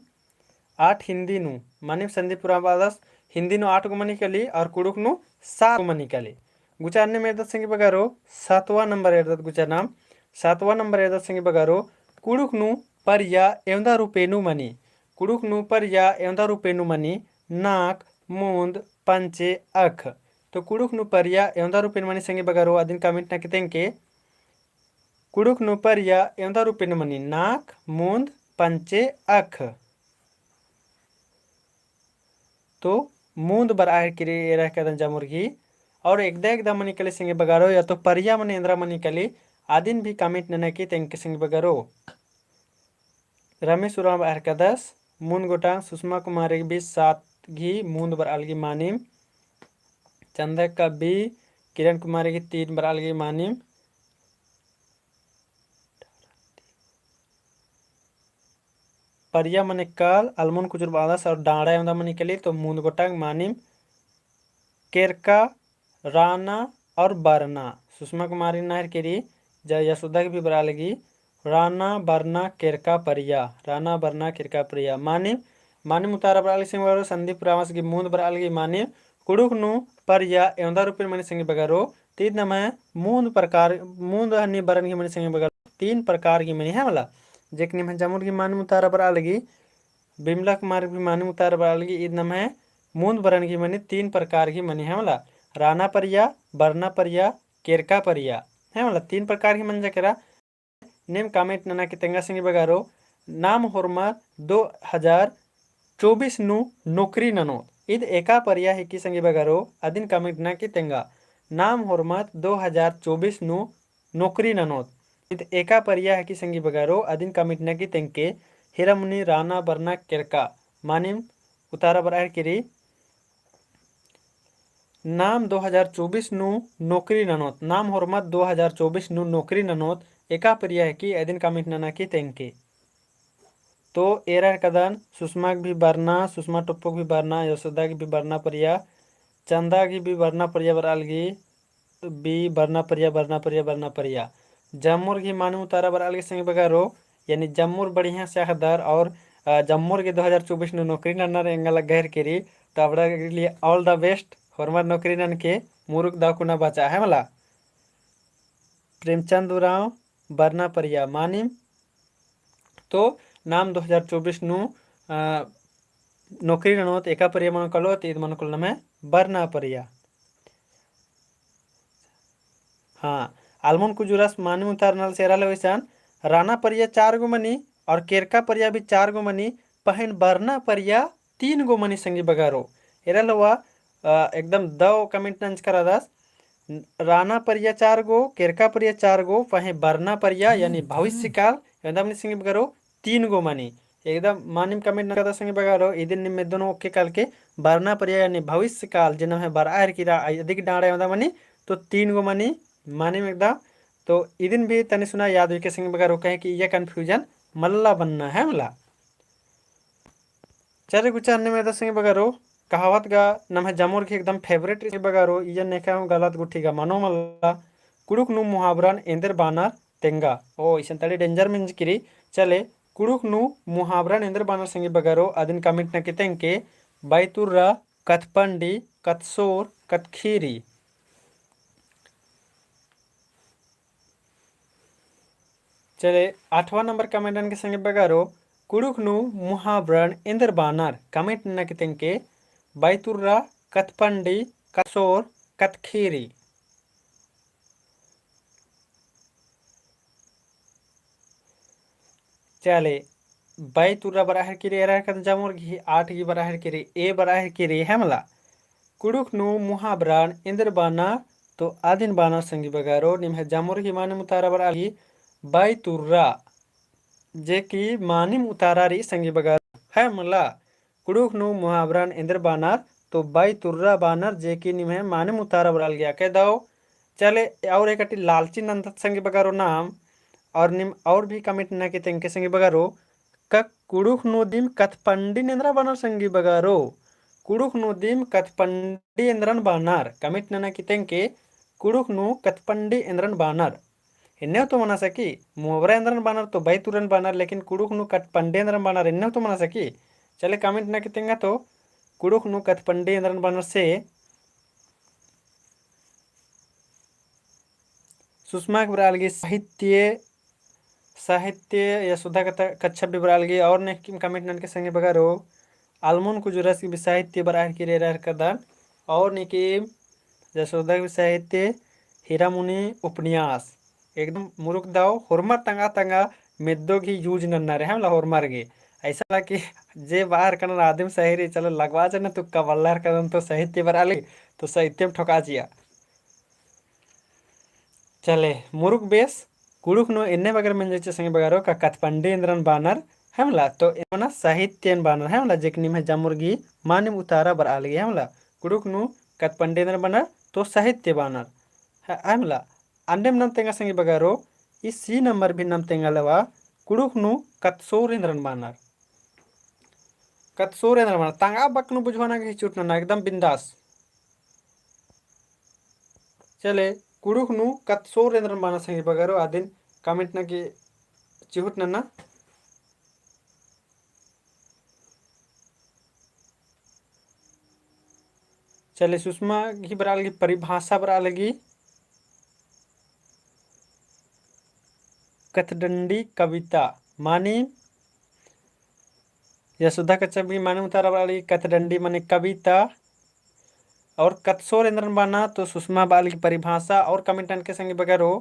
आठ हिन्दी नू, मानिम संदीप उराँव बादस हिन्दी नू आठ गो मनी कली और कुँड़ुख़ नू सात गो मनी कली। गुचा अन्नेम एरदत संगी बगरो, सातवाँ नंबर एरदत गुचा नाम, सातवाँ नंबर एरदत संगी बगरो, कुँड़ुख़ नू परिया एवंदा रूपे नू मनी, कुँड़ुख़ नू परिया एवंदा रूपे नू मनी, नाक, मुन्द, पंचे, अख। तो कुँड़ुख़ नू परिया एवंदा रूपे नू मनी संगी बगरो अदिन comment नना की तेंके, कुँड़ुख़ नू परिया एवंदा रूपे नू मनी, नाक, मुन्द, पंचे, अख। तो मुन्द बरआ हेरकी रई एरा हेरकदन जमोर गही, और एकदा एकदा मनी कली संगी बगरो, या तो परिया मने एन्दरा मनी कली, अदिन भी comment नना की तेंके संगी बगरो। रमेश उराँव बरआ हेरकदस, मुन्द गोटांग, सुषमा कुमारी गही सात गही मुन्द बरआ लगी मानिम। चंदा का बी, किरण कुमारी गही तीन बरआ लगी मानिम। परिया मने काल, अलमुन कुजूर बादस और डाड़ा एवंदा मनी कली, तो मुन्द गोटांग मानिम केरका, राना और बरना। सुषमा कुमारी नहर केरी, ज-, यशोदा गही बरआ लगी, राना, बरना, केरका, परिया, राना, बरना, केरका, परिया। मानिम, मानिम उतारा बरआ लगी संगी बगरो, संदीप रावस गही मुन्द बरआ लगी मानिम, कुँड़ुख़ नू परिया एवंदा रूपिन मनी संगी बगरो, तो ईद नम्है मुन्द प्रकार, मुन्द हनी बरन गही मनी संगी बगरो, तीन प्रकार गही मनी है मला। जेक निम्है जमुर गही मानिम उतारा बरआ लगी, बिमला कुमार गही मानिम उतारा बरआ लगी, ईद नम्है मुन्द बरन गही मनी, तीन प्रकार गही मनी है मला। राना परिया, बरना परिया, केरका परिया। है मला, तीन प्रकार गही मंजा केरा। नीम comment नना की तेंगा संगी बगरो, नाम होरमत दो हजार चौबीस नू नौकरी ननोत। ईद एका परिया हिकी संगी बगरो, अदिन comment नना की तेंगा। नाम होरमत दो हजार चौबीस नू नौकरी ननोत। ईद एका परिया हिकी संगी बगरो, अदिन comment नना की तेंगके। हीरामुनी, राना, बरना, केरका। मानिम उतारा बरआ हेलरकी रई। नाम दो हजार चौबीस नू नौकरी ननोत, नाम होरमत दो हजार चौबीस नू नौकरी ननोत, एका परिया हिकी, अदिन comment नना की तेंगके। तो एरा हेलरकदन, सुषमा गही बरना, सुषमा टोप्पो गही बरना, यशोदा गही बरना परिया, चंदा गही बरना परिया बरआ लगी, बी बरना परिया, बरना परिया, बरना परिया। जम्मोर गही मानिम उतारा बरआ लगी संगी बगरो, यानी जम्मोर बढ़िया से अख़दर और, अ, जम्मोर गही दो हजार चौबीस नू नौकरी नन्नर एंगा लग्गा हेलरकी रई, तो अबड़ा के लिए all the best, होरमर नौकरी ननके मुरुक दव कुना बचा है मला। प्रेमचंद उराँव बरना परिया मानिम, तो नाम दो हजार चौबीस नू, अ, नौकरी ननोत एका परिया मनो कालो, तो ईद मनो कालो नम्है बरना परिया। हाँ, अलमुन कुजूरस मानिम उतारा नलस एरा लवा इसन, राना परिया चार गो मनी और केरका परिया भी चार गो मनी, पहें बरना परिया तीन गो मनी संगी बगरो। एरा लवा, अ, एकदम दव comment नंजका रअदस। राना परिया चार गो, केरका परिया चार गो, पहें बरना परिया यानी भविष्यकाल, एवंदा मनी संगी बगरो तीन गो मनी। एकदम मानिम comment नंजका रअदस संगी बगरो, इदिन नीम मेद्दो नू OK कालके, बरना परिया यानी भविष्यकाल, जे नम्है बरआ हेलरकी रई, अदिक डाड़ा एवंदा मनी, तो तीन गो मनी, मानिम एकदम। तो इदिन भी तनी सुना याद उइके संगी बगरो, कहे कि इया confusion मल्ला बन्ना है मला। चले गुचा अन्ने मेदा संगी बगरो, कहावत गा नम्है जमुर गही एकदम favourite संगी बगरो, इया नेखा हूँ गलत गुट्ठी गा मनो मल्ला, कुँड़ुख़ नू मुहाबरन एन्देर बानर तेंगा। ओ, इसन तड़ी danger मेंजकी रई। चले, कुँड़ुख़ नू मुहाबरन एन्देर बानर संगी बगरो, अदिन comment नना की तेंगके, बाईतुर्रा, कत्थपंडी, कत्थसोर, कत्थखीरी। चले, आठवाँ नंबर comment ननके संगी बगरो, कुँड़ुख़ नू मुहाबरन एन्देर बानर, comment नना की तेंगके, बाईतुर्रा, कत्थपंडी, कत्थसोर, कत्थखीरी। चले, बाईतुर्रा बरआ हेलरकी रई, एरा हेलरकदन जमुर गही, आठ गही बरआ हेलरकी रई, A बरआ हेलरकी रई, है मला। कुँड़ुख़ नू मुहाबरन एन्देर बानर, तो अदिन बानर संगी बगरो, निम्है जमुर गही मानिम उतारा बरआ लगी, बाईतुर्रा, जे कि मानिम उतारा रई संगी बगरो, है मला। कुँड़ुख़ नू मुहाबरन एन्देर बानर, तो बाईतुर्रा बानर, जे कि निम्है मानिम उतारा बरआ लगी अकय दव। चले, और एकटी लालची नन्दत संगी बगरो नाम, और नीम और भी comment नना की तेंगके संगी बगरो, का कुँड़ुख़ नू दिम कत्थपंडी एन्दरा बानर संगी बगरो, कुँड़ुख़ नू दिम कत्थपंडी एन्दरन बानर, comment नना की तेंगके, कुँड़ुख़ नू कत्थपंडी एन्दरन बानर। एन्ने हूँ तो मना सकी, मुहाबरा एन्दरन बानर तो बाईतुर्रन बानर, लेकिन कुँड़ुख़ नू कत्थपंडी एन्दरन बानर एन्ने हूँ तो मना सकी। चले comment नना की तेंगा तो, कुँड़ुख़ नू कत्थपंडी एन्दरन बानर से। सुषमा गही बरआ लगी साहित्य, साहित्य यशोदा कत्था, कच्छप भी बरआ लगी, और नेकिम comment ननके संगी बगरो, अलमुन कुजूरस गही भी साहित्य बरआ हेलरकी रई, एरा हेलरकदन, और नेकिम यशोदा गही भी साहित्य, हीरामुनी उपन्यास, एकदम मुरुक दव, होरमर तंगआ तंगआ मेद्दो गही use नन्ना रई, है मला, होरमर गे। ऐसा ला कि जे बआ हेलरकन आदिम सही रई, चलो लगवा चना तुक्का बल्ला हेलरकदन तो साहित्य बरआ लगी, तो साहित्यम ठोका चिआ। चले, मुरुक बेस, कुँड़ुख़ नू एन्ने बगर मेंजचा संगी बगरो, का कत्थपंडी एन्दरन बानर, है मला, तो एन मना साहित्यन बानर, है मला, जेक निम्है जमुर गही मानिम उतारा बरआ लगी, है मला, कुँड़ुख़ नू कत्थपंडी एन्दरन बानर, तो साहित्य बानर, है, है मला। अन्नेम नाम तेंगा संगी बगरो, ई C नंबर भी नाम तेंगा लवा, कुँड़ुख़ नू कत्थसोर एन्दरन बानर। कत्थसोर एन्दरन बानर। तंगआ बक नू बुझवाना गे हिचुट नना, एकदम बिंदास। चले, कुँड़ुख़ नू कत्थसोर एन्दरन बानर संगी बगरो, अदिन comment नना गे चिहुट नना। चले, सुषमा गही बरआ लगी, परिभाषा बरआ लगी। कत्थडंडी कविता मानिम, यशोदा कच्छप गही मानिम उतारा बरआ लगी, कत्थडंडी मने कविता, और कत्थसोर एन्दरन बानर, तो सुषमा बरआ लगी परिभाषा, और comment ननके संगी बगरो,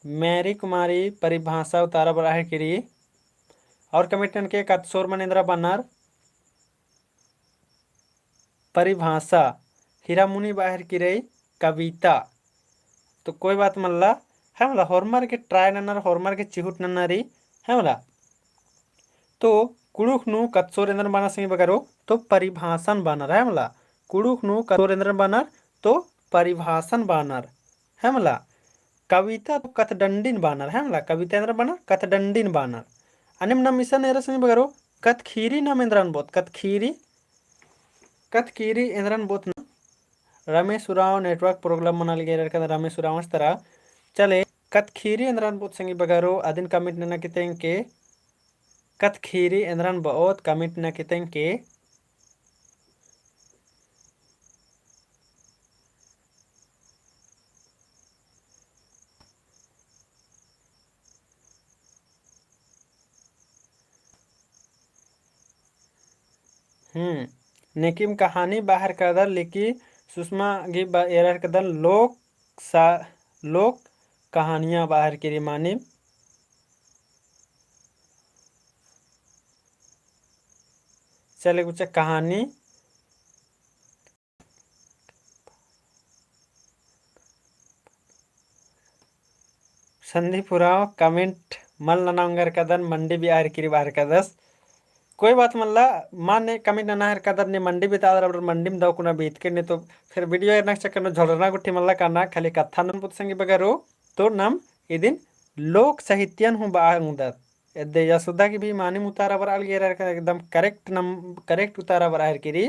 मैरी कुमारी परिभाषा उतारा बरआ हेलरकी रई, और comment ननके कत्थसोर मने एन्दरा बानर, परिभाषा, हीरामुनी बरआ हेलरकी रई कविता। तो कोई बात मल्ला, है मला, होरमर गे try ननर, होरमर गे चिहुट ननर रई, है मला। तो कुँड़ुख़ नू कत्थसोर एन्दरन बानर संगी बगरो, तो परिभाषन बानर, है मला। कुँड़ुख़ नू कत्थसोर एन्दरन बानर, तो परिभाषन बानर, है मला। कविता तो कत्थडंडिन बानर, है मला, कविता एन्दरन बानर, कत्थडंडिन बानर। अन्नेम नाम इसन एरा संगी बगरो, कत्थखीरी नाम एन्दरन बओत, कत्थखीरी, कत्थखीरी एन्दरन बओत ना। रमेश उराँव network problem मना लगी एरा केरा रमेश उराँवस तरा। चले, कत्थखीरी एन्दरन बओत संगी बगरो, अदिन comment नना गे तेंगके, कत्थखीरी एन्दरन बओत comment नना गे तेंगके। हम्म, नेकिम कहानी बरआ हेलरकदर, लेकिन सुषमा गही बरआ हेलरकदर लोक सा-, लोक कहानियाँ बरआ हेलरकी रई मानिम। चले गुचा कहानी। संदीप उराँव comment मल नना ओंगरकदन, मंडी बरआ हेलरकी रई बरआ हेलरकदस। कोई बात मल्ला, माने comment नना हेलरकदर ने मंडी बितादर, अबड़र मंडिम दव कुना बीतके ने तो फिर video एरना के चक्कर नू झोलरना गुट्ठी मल्ला काना, खाली कत्था नन बओत संगी बगरो, तो नाम इदिन लोक साहित्यन हूँ बआ ओंगदत। एदे यशोदा गही भी मानिम उतारा बरआ लगी एरा केरा एकदम correct नम-, correct उतारा बरआ हेलरकी रई।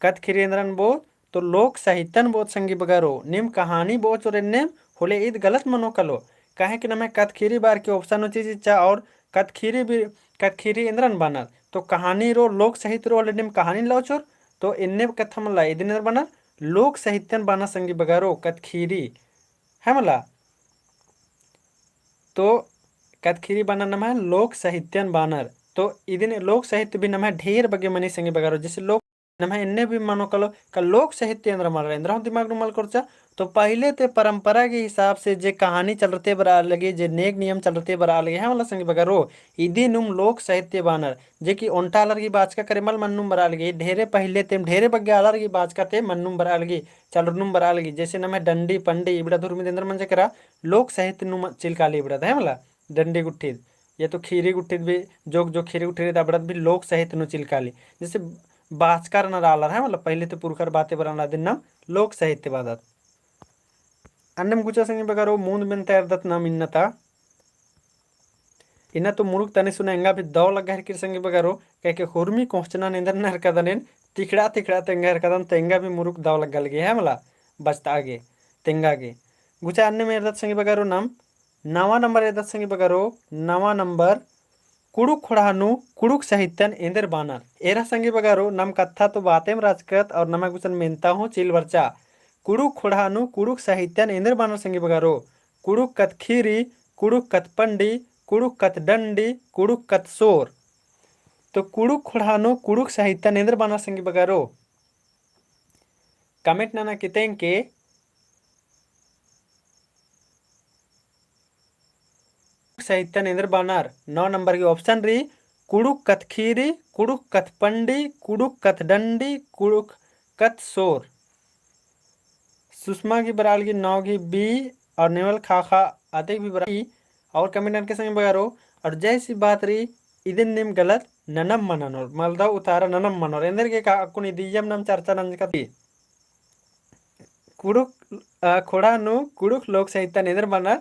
कत्थखीरी एन्दरन बओत, तो लोक साहित्यन बओत संगी बगरो। नीम कहानी बओचोर एन्नेम होले ईद गलत मनो कालो। काहे कि नम्है कत्थखीरी बरआ हेलरकी option नू चिच्चा और कत्थखीरी भी, कत्थखीरी एन्दरन बानर। तो कहानी रओ, लोक साहित्य रओ, होले नीम कहानी लओचोर, तो एन्ने कत्था मल्ला, इदिन एन्दरन बानर, लोक साहित्यन बानर संगी बगरो, कत्थखीरी। है मला? तो कत्थखीरी बानर नम्है लोक साहित्यन बानर। तो इदिन लोक साहित्य भी नम्है ढेर बग्गे मनी संगी बगरो, जैसे लोक नम्है एन्ने भी मनो कालो का लोक साहित्य एन्दरा मल रई, एन्दरा हूँ दिमाग नू मल कोरचा। तो पहिले ते परंपरा के हिसाब से जे कहानी चलरते बरआ लगी, जे नेग नियम चलरते बरआ लगी, है मला संगी बगरो, इदिनुम लोक साहित्य बानर। जे कि ओन्टा आलर गही बाचका करे मल मन्नुम बरआ लगी, ढेरे पहिले तेम ढेरे बग्गे आलर गही बाचका ते मन्नुम बरआ लगी, चलरनुम बरआ लगी। जैसे नम्है डंडी पंडी इबड़ा धुर्मी एन्दरा मंजा केरा, लोक साहित्य नू म-, चिलकाली इबड़ा ता, है मला, डंडी गुट्ठित, या तो खीरी गुट्ठित भी, जोक जोक खीरी गुट्ठित अबड़त भी लोक साहित्य नू चिलकाली। जैसे बाचका रअनर आलर, है मला, पहिले ते पुरखर बाते बरआ लगी, अदिन नाम लोक साहित्य बअदत। अन्नेम गुचा संगी बगरो, मुन्द मेन्ता एरदत नाम इन्ना ता। इन्ना तो मुरुक तनी सुना एंगा भी दव लग्गा हेलरकी रई संगी बगरो, काहे कि हुरमी कोहचना एन्दरन हेलरकदन एन, तिखड़ा तिखड़ा तेंगा हेलरकदन, तेंगा भी मुरुक दव लग्गा लगी, है मला, बचता गे, तेंगा गे। गुचा अन्नेम एरदत संगी बगरो नाम, नवा नंबर एरदत संगी बगरो, नवा नंबर, कुँड़ुख़ ख़ोंड़हा नू कुँड़ुख़ साहित्यन एन्देर बानर। एरा संगी बगरो, नाम कत्था तो बातेम रहचकत और नमा गुसन मेन्ता हूँ चिल बरचा। कुँड़ुख़ ख़ोंड़हा नू कुँड़ुख़ साहित्यन एन्देर बानर संगी बगरो। कुँड़ुख़ कत्थखीरी, कुँड़ुख़ कत्थपंडी, कुँड़ुख़ कत्थडंडी, कुँड़ुख़ कत्थसोर। तो कुँड़ुख़ ख़ोंड़हा नू कुँड़ुख़ साहित्यन एन्देर बानर संगी बगरो। Comment नना गे तेंगके। साहित्यन एन्देर बानर, नौ नंबर की option रई, कुँड़ुख़ कत्थखीरी, कुँड़ुख़ कत्थपंडी, कुँड़ुख़ कत्थडंडी, कुँड़ुख़ कत्थसोर। सुषमा गही बरआ लगी नौ गही B और नेवल खाखा अतेक भी बरआ लगी और comment ननके संगी बगरो। और जैसी बात रई इदिन नीम गलत ननम मननोर, मलदव उतारा ननम मनोर। एन्देरगे का अक्कुन इदियम नाम चर्चा नंजका ती। कुँड़ुख़, अ, ख़ोंड़हा नू कुँड़ुख़ लोक साहित्यन एन्देर बअनर,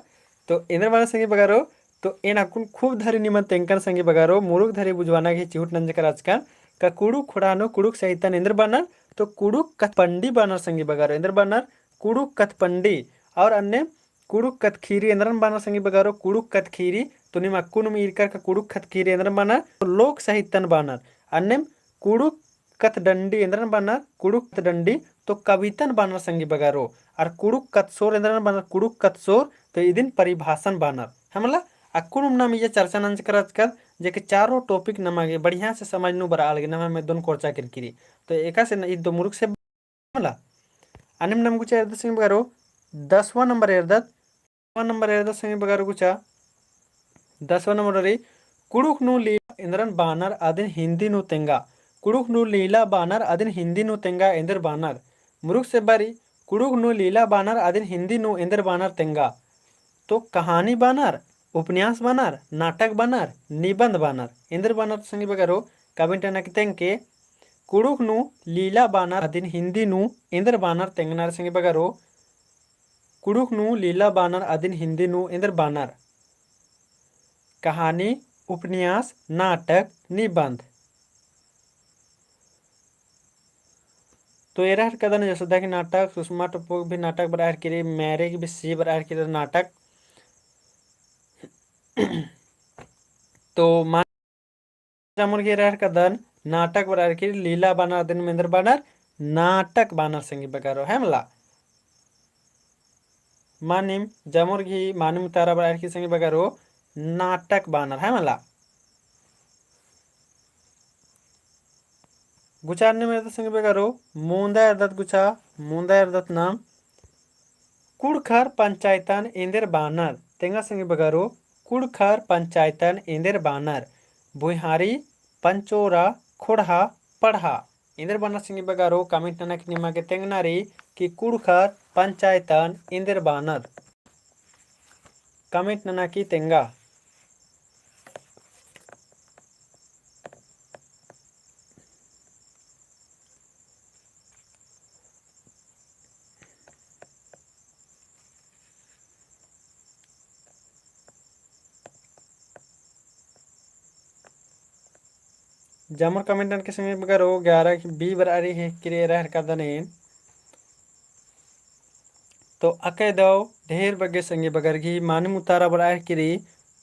तो एन्देर बअनर संगी बगरो, तो एन अक्कुन खूब धरी निमन तेंगकन संगी बगरो, मुरुख धरी बुझवाना गही चिहुट नंजका रहचकन, का कुँड़ुख़ ख़ोंड़हा नू कुँड़ुख़ साहित्यन एन्देर बअनर, तो कुँड़ुख़ कत्थपंडी बअनर संगी बगरो, एन्देर बअनर, कुँड़ुख़ कत्थपंडी, और अन्ने कुँड़ुख़ कत्थखीरी एन्देरन बअनर संगी बगरो, कुँड़ुख़ कत्थखीरी, तो नीम अक्कुनुम ईरकर का कुँड़ुख़ कत्थखीरी एन्देरन बअनर, तो लोक साहित्यन बअनर, अन्नेम कुँड़ुख़ कत्थडंडी एन्देरन बअनर, कुँड़ुख़ कत्थडंडी, तो कवितन बअनर संगी बगरो, और कुँड़ुख़ कत्थसोर एन्देरन बअनर, कुँड़ुख़ कत्थसोर, तो इदिन परिभाषन बअनर। है मला, अक्कुनुम नाम इया चर्चा नंजका रहचकत, जेके चारो topic नमा गे बढ़िया से समझ नू बरआ लगी, नमा मेद्दोन कोरचा किरकिरी। तो एकासे न इद्दो मुरुख से मला। अन्नेम नाम गुचा एरदत संगी बगरो, दसवाँ नंबर एरदत, दसवाँ नंबर एरदत संगी बगरो गुचा, दसवाँ नंबर रई, कुँड़ुख़ नू लीला एन्देरन बअनर अदिन हिन्दी नू तेंगा। कुँड़ुख़ नू लीला बअनर अदिन हिन्दी नू तेंगा एन्देर बअनर। मुरुख से बारी, कुँड़ुख़ नू लीला बअनर अदिन हिन्दी नू एन्देर बअनर तेंगा। तो कहानी बअनर, उपन्यास बअनर, नाटक बअनर, निबंध बअनर, एन्देर बअनर तो संगी बगरो comment नना की तेंगके, कुँड़ुख़ नू लीला बअनर अदिन हिन्दी नू एन्देर बअनर तेंगनर संगी बगरो, कुँड़ुख़ नू लीला बअनर अदिन हिन्दी नू एन्देर बअनर। कहानी, उपन्यास, नाटक, निबंध। तो एरा हर कदन यशोदा की नाटक, सुषमा टोप्पो की भी नाटक बरआ हर किरी, मैरे की भी सी बरआ हर किरी नाटक। तो मा जामुर गही एरा हर कदन नाटक बरआ हर किरी, लीला बअनर अदिन एन्देर बअनर नाटक बअनर संगी बगरो, है मला। मानिम जामुर गही मानिम उतारा बरआ हर किरी संगी बगरो नाटक बअनर, है मला। गुचा अन्नेम एरदत संगी बगरो, मुन्दा एरदत गुचा, मुन्दा एरदत नाम कुँड़ुख़र पंचायतन एन्देर बअनर, तेंगा संगी बगरो, कुँड़ुख़र पंचायतन एन्देर बअनर, भुइँहारी, पंचोरा, ख़ोंड़हा, पड़हा, एन्देर बअनर संगी बगरो comment नना की निमा गे तेंगना रई कि कुँड़ुख़र पंचायतन एन्देर बअनर। Comment नना की तेंगा। जामुर comment ननके संगी बगरो, ग्यारह की बी बरआ रई है किरी एरा हर कदन एन। तो अकय दव ढेर बग्गे संगी बगर गही मानिम उतारा बरआ हर किरी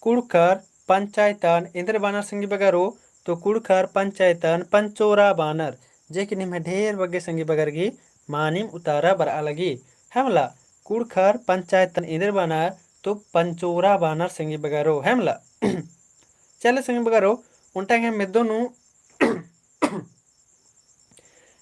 कुँड़ुख़र पंचायतन एन्देर बअनर संगी बगरो, तो कुँड़ुख़र पंचायतन पंचोरा बअनर, जे कि निम्है ढेर बग्गे संगी बगर गही मानिम उतारा बरआ लगी। है मला, कुँड़ुख़र पंचायतन एन्देर बअनर, तो पंचोरा बअनर संगी बगरो, है मला। चले संगी बगरो, ओन्टा गे मेद्दो नू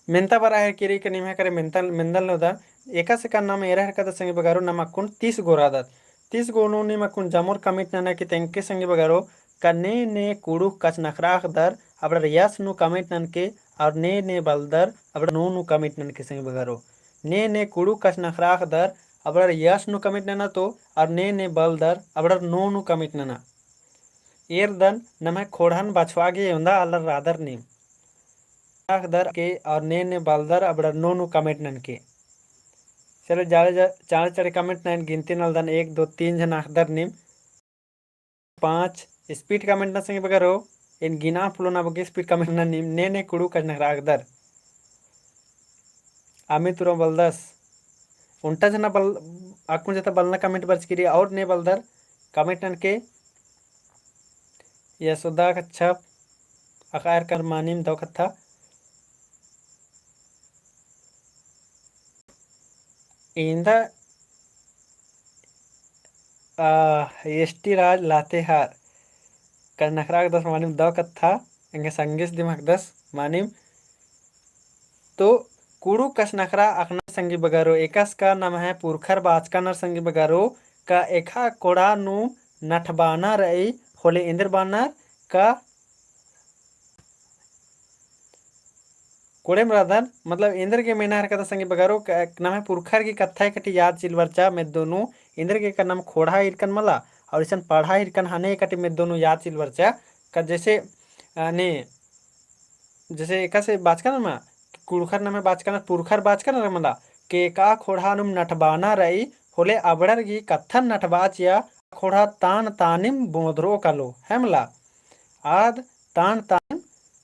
मेन्ता बरआ हर किरी का निम्है करे मेन्ता, मेन्दल नोदन। एकासे का नाम एरा हर कदत संगी बगरो, नाम अक्कुन तीस गो रअदत। तीस गो नू नीम अक्कुन जामुर comment नना की तेंगके संगी बगरो, का ने ने कुँड़ुख़ कछनखरआ अख़दर अबड़र यस नू comment ननके, और ने ने बलदर अबड़र no नू comment ननके संगी बगरो। ने ने कुँड़ुख़ कछनखरआ अख़दर अबड़र यस नू comment नना तो, और ने ने बलदर अबड़र no नू comment नना। एरदन नम्है ख़ोंड़हन बछवा गे एवंदा आलर रअदर नीम। अख़दर के और ने ने बलदर अबड़र no नू comment ननके। चले जाले जा, चाँड़े चाँड़े comment नना, एन गिनती नलदन, एक, दो, तीन झन अख़दर नीम। पाँच, speed comment नना संगी बगरो, एन गिना पुलोन अबगे speed comment नना नीम, ने ने कुँड़ुख़ कछनखरआ अख़दर। अमित उराँव बलदस। ओन्टा झना बल, अक्कुन जता बलना comment बरचकी रई और ने बलदर comment ननके। यशोदा कच्छप अख़आ हर कदर मानिम दव कत्था। एन्दा, आ, एसटी राज लातेहार कछनखरआ अख़दस मानिम दव कत्था, एंग्है संगेस दिम अख़दस मानिम। तो कुँड़ुख़ कछनखरआ अख़ना संगी बगरो, एकासे का नम्है पुरखर बाचका नर संगी बगरो, का एका कोड़ा नू नठबाना रई होले एन्देर बानर का कोड़ेम रअदन, मतलब एन्देर गे मेना हर कत्था संगी बगरो, क-, नम्है पुरखर की कत्था एकटी याद चिल बरचा मेद्दो नू, एन्देर गे का नाम ख़ोंड़हा ईरकन मला, और इसन पड़हा ईरकन हने एकटी मेद्दो नू याद चिल बरचा, का जैसे, अ, ने, जैसे एकासे बाचकन मा, कुँड़ुख़र नम्है बाचकन, पुरखर बाचकन रे मला, के एका ख़ोंड़हा नुम नठबाना रई, होले अबड़र गही कत्थन नठबआ चिआ, ख़ोंड़हा तान तानिम मोधरओ कालो, है मला। आद तान तानिम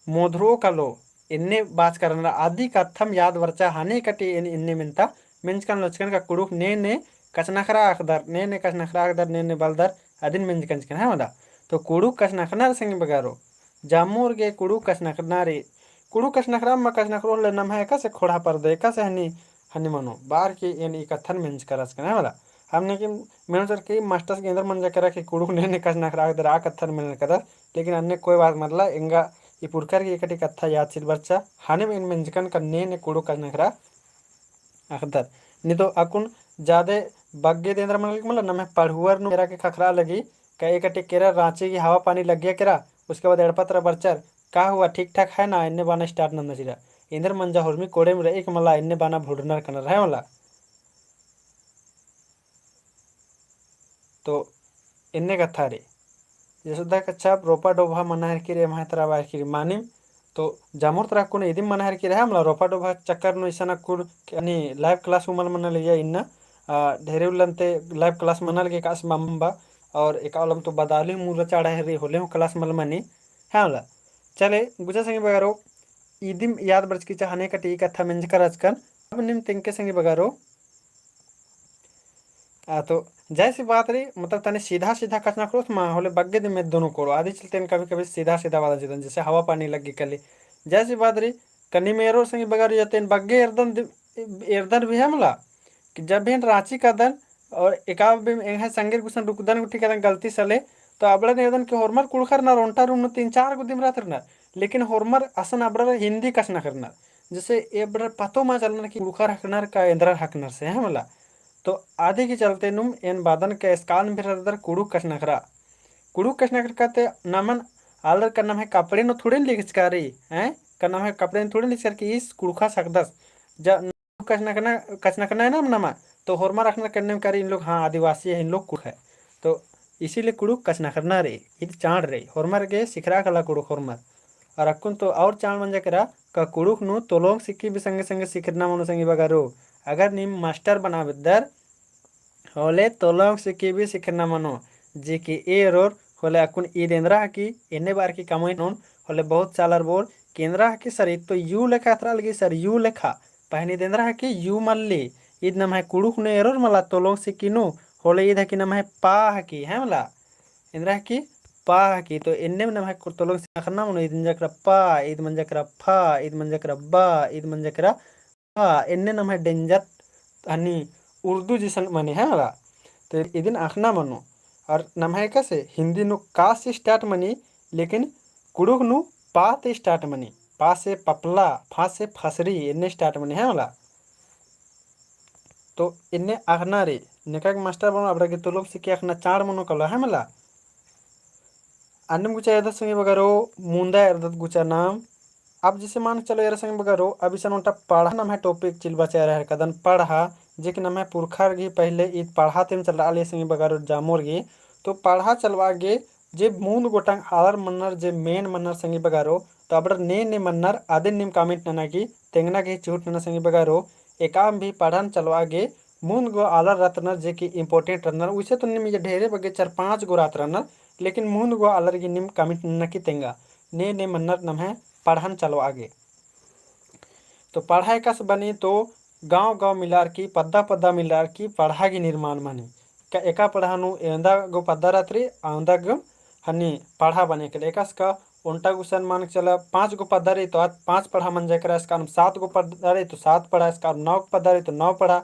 मोधरओ कालो, एन्ने बाचका रअनर। अदी कत्थम याद बरचा हने कटी एन-, एन्ने मेन्ता मेंजकन लोचकन का कुँड़ुख़ ने ने कछनखरआ अख़दर, ने ने कछनखरआ अख़दर, ने ने बलदर, अदिन मेंजकन चिकन, है मला। तो कुँड़ुख़ कछनखरना रे संगी बगरो, जामोर गे कुँड़ुख़ कछनखरना रे, कुँड़ुख़ कछनखरआ मा कछनखरओ होले नम्है एकासे ख़ोंड़हा परदो, एकासे हनी, हनी मनो, बअर की एन ई कत्थन मेंजका रहचकन, है मला। हमने की मेनोर की मास्टर गे एन्देर मंजा केरा कि कुँड़ुख़ ने ने कछनखरआ अख़दर आ कत्थन मेनर कदर, लेकिन अन्ने कोई बात मल्ला, एंगा ई पुरखर गही एकटी कत्था याद चिल बरचा, हने एन मेंजकन का ने ने कुँड़ुख़ कछनखरआ अख़दर। नी तो अक्कुन जादे बग्गे दे एन्देर मना लगी, मतलब नम्है पढ़ुअर नू केरा के ख़क्खरआ लगी, का एकटी केरा राँची गही हवा पानी लग्गिया केरा, उसके बाद एड़पा तरा बरचर, "का हुआ, ठीक ठाक है ना?" एन्ने बअना start नन्ना चिरा। एन्देर मंजा होरमी कोड़ेम रई का मला, एन्ने बअना भुड़नर कनर, है मला। तो एन्ने कत्था रे। जैसे दा कच्छा रोपा डोभा मना हेरकी रे, एम्है तरा बा हेरकी रे मानिम। तो जामोर तरा कुन इदिम मना हेरकी रे, है मला, रोपा डोभा चक्कर नू इसन अक्कुन यानी live class हूँ मल मना लगिया इन्ना, आ, ढेरे उल्लन ते live class मना लगे कास मामबा, और एका उल्लम तो बदाली हूँ मुर्रा चाड़ा हेरी होले हूँ class मल मनी, है मला। चले, गुचा संगी बगरो, इदिम याद बरचकी चाहने कटी कत्था मेंजका रहचकन, अब नीम तेंगके संगी बगरो, आ, तो जैसी बात रई, मतलब तनी सीधा सीधा कछनखरोत मा होले बग्गे दिम एदोन कोड़ो। आदी चलते कभी कभी सीधा सीधा बात चिदन, जैसे हवा पानी लग्गी कली। जैसी बात रई, कनी मेरो संगी बगरो या तेन बग्गे एरदन दि-, एरदन भी है मला, कि जब भी एन राँची कादन और एका भी एंग्है संगेर गुसन रुकदन गुट्ठी कादन गलती सले, तो अबड़न एरदन कि होरमर कुँड़ुख़र नर ओन्टा room नू तीन चार गो दिम रहत रअनर, लेकिन होरमर असन अबड़र हिंदी कछनखरनर। जैसे एबड़र पतो मा चलनर कि कुँड़ुख़र हकनर का एन्देरर हकनर से, है मला। तो आदी की चलते नुम एन बादन का एसकान भी रअदर कुँड़ुख़ कछनखरआ। कुँड़ुख़ कछनखरआ का ते नमन आलर का नम्है कपड़े नू थोड़े लिखचका रई, हैं? का नम्है कपड़े नू थोड़े लिखचका रई कि ईस कुँड़ुख़स हकदस। जा कछनखरना, कछनखरना है ना नमा, तो होरमर अख़नर का एन्नेम करी इन लोग, हाँ, आदिवासी है, इन लोग कुँड़ुख़ है। तो इसीलिए कुँड़ुख़ कछनखरना रई, ईद चाड़ रई, होरमर गे सिखरआ काला कुँड़ुख़ होरमर। और अक्कुन तो और चाड़ मंजा केरा, का कुँड़ुख़ नू तोलोंग सिक्की भी संगे संगे सिखरना मनो संगी बगरो। अगर नीम मास्टर बना बेद्दर, होले तोलोंग सिक्की भी सिखरना मनो, जे कि एरोर होले अक्कुन ईद एन्दरा हकी, एन्ने बअर की comment ननोन, होले बहुत सालर बोर, कि एन्दरा हकी सर, ईद तो यू लेखा एथरा लगी सर, यू लेखा, पहनी ईद एन्दरा हकी यू मल्ली, ईद नम्है कुँड़ुख़ नू एरोर मला तोलोंग सिक्की नू, होले ईद हकी नम्है पा हकी, है मला? एन्दरा हकी पा हकी, तो एन्ने नम्है तोलोंग सिक्की अख़ना मनो, ईद मंजा केरा पा, ईद मंजा केरा फा, ईद मंजा केरा बा, ईद मंजा केरा हाँ, एन्ने नम्है danger हनी उर्दू जैसन मनी है मला। तो इदिन अख़ना मनो। और नम्है एकासे हिंदी नू का से start मनी, लेकिन कुँड़ुख़ नू पा ते start मनी। पा से पपला, फा से फसरी, एन्ने start मनी है मला। तो एन्ने अख़ना रई, नेका गे मास्टर बनो, अबड़ा गे तोलोंग सिक्की अख़ना चाड़ मनो काला है मला। अन्नेम गुचा एरदत संगी बगरो, मुन्दा एरदत गुचा नाम। अब जैसे मान के चलो एरा संगी बगरो, अब इसन ओन्टा पड़हा नम्है topic चिलबा चाह रहा है कदन पड़हा, जे कि नम्है पुरखर गही पहले ईद पड़हा तेम चलरआ लगी संगी बगरो जामोर गही। तो पड़हा चलबआ गे जे मुन्द गोटंग आलर मन्नर जे main मन्नर संगी बगरो, तो अबड़र ने ने मन्नर अदिन नीम comment नना की तेंगना गही चिहुट नना संगी बगरो। एकाम भी पड़हन चलबआ गे मुन्द गो आलर रअनर जे कि important रअनर, उइसे तो नीम ढेरे बग्गे चार पाँच गो रअनर, लेकिन मुन्द गो आलर गही नीम comment नना की तेंगा, ने ने मन्नर नम्है पड़हन चलबआ गे। तो पड़हा एकासे बनी तो गाँव गाँव मिलार की, पद्दा पद्दा मिलार की पड़हा गही निर्माण मनी। का एका पड़हा नू एवंदा गो पद्दा रअत रई, अवंदा गो हनी पड़हा बने के एकासे का ओन्टा गुसन मान के चला पाँच गो पद्दा रई तो आद पाँच पड़हा मंजा केरा, एसकान सात गो पद्दा रई तो सात पड़हा, एसकान नौ पद्दा रई तो नौ पड़हा,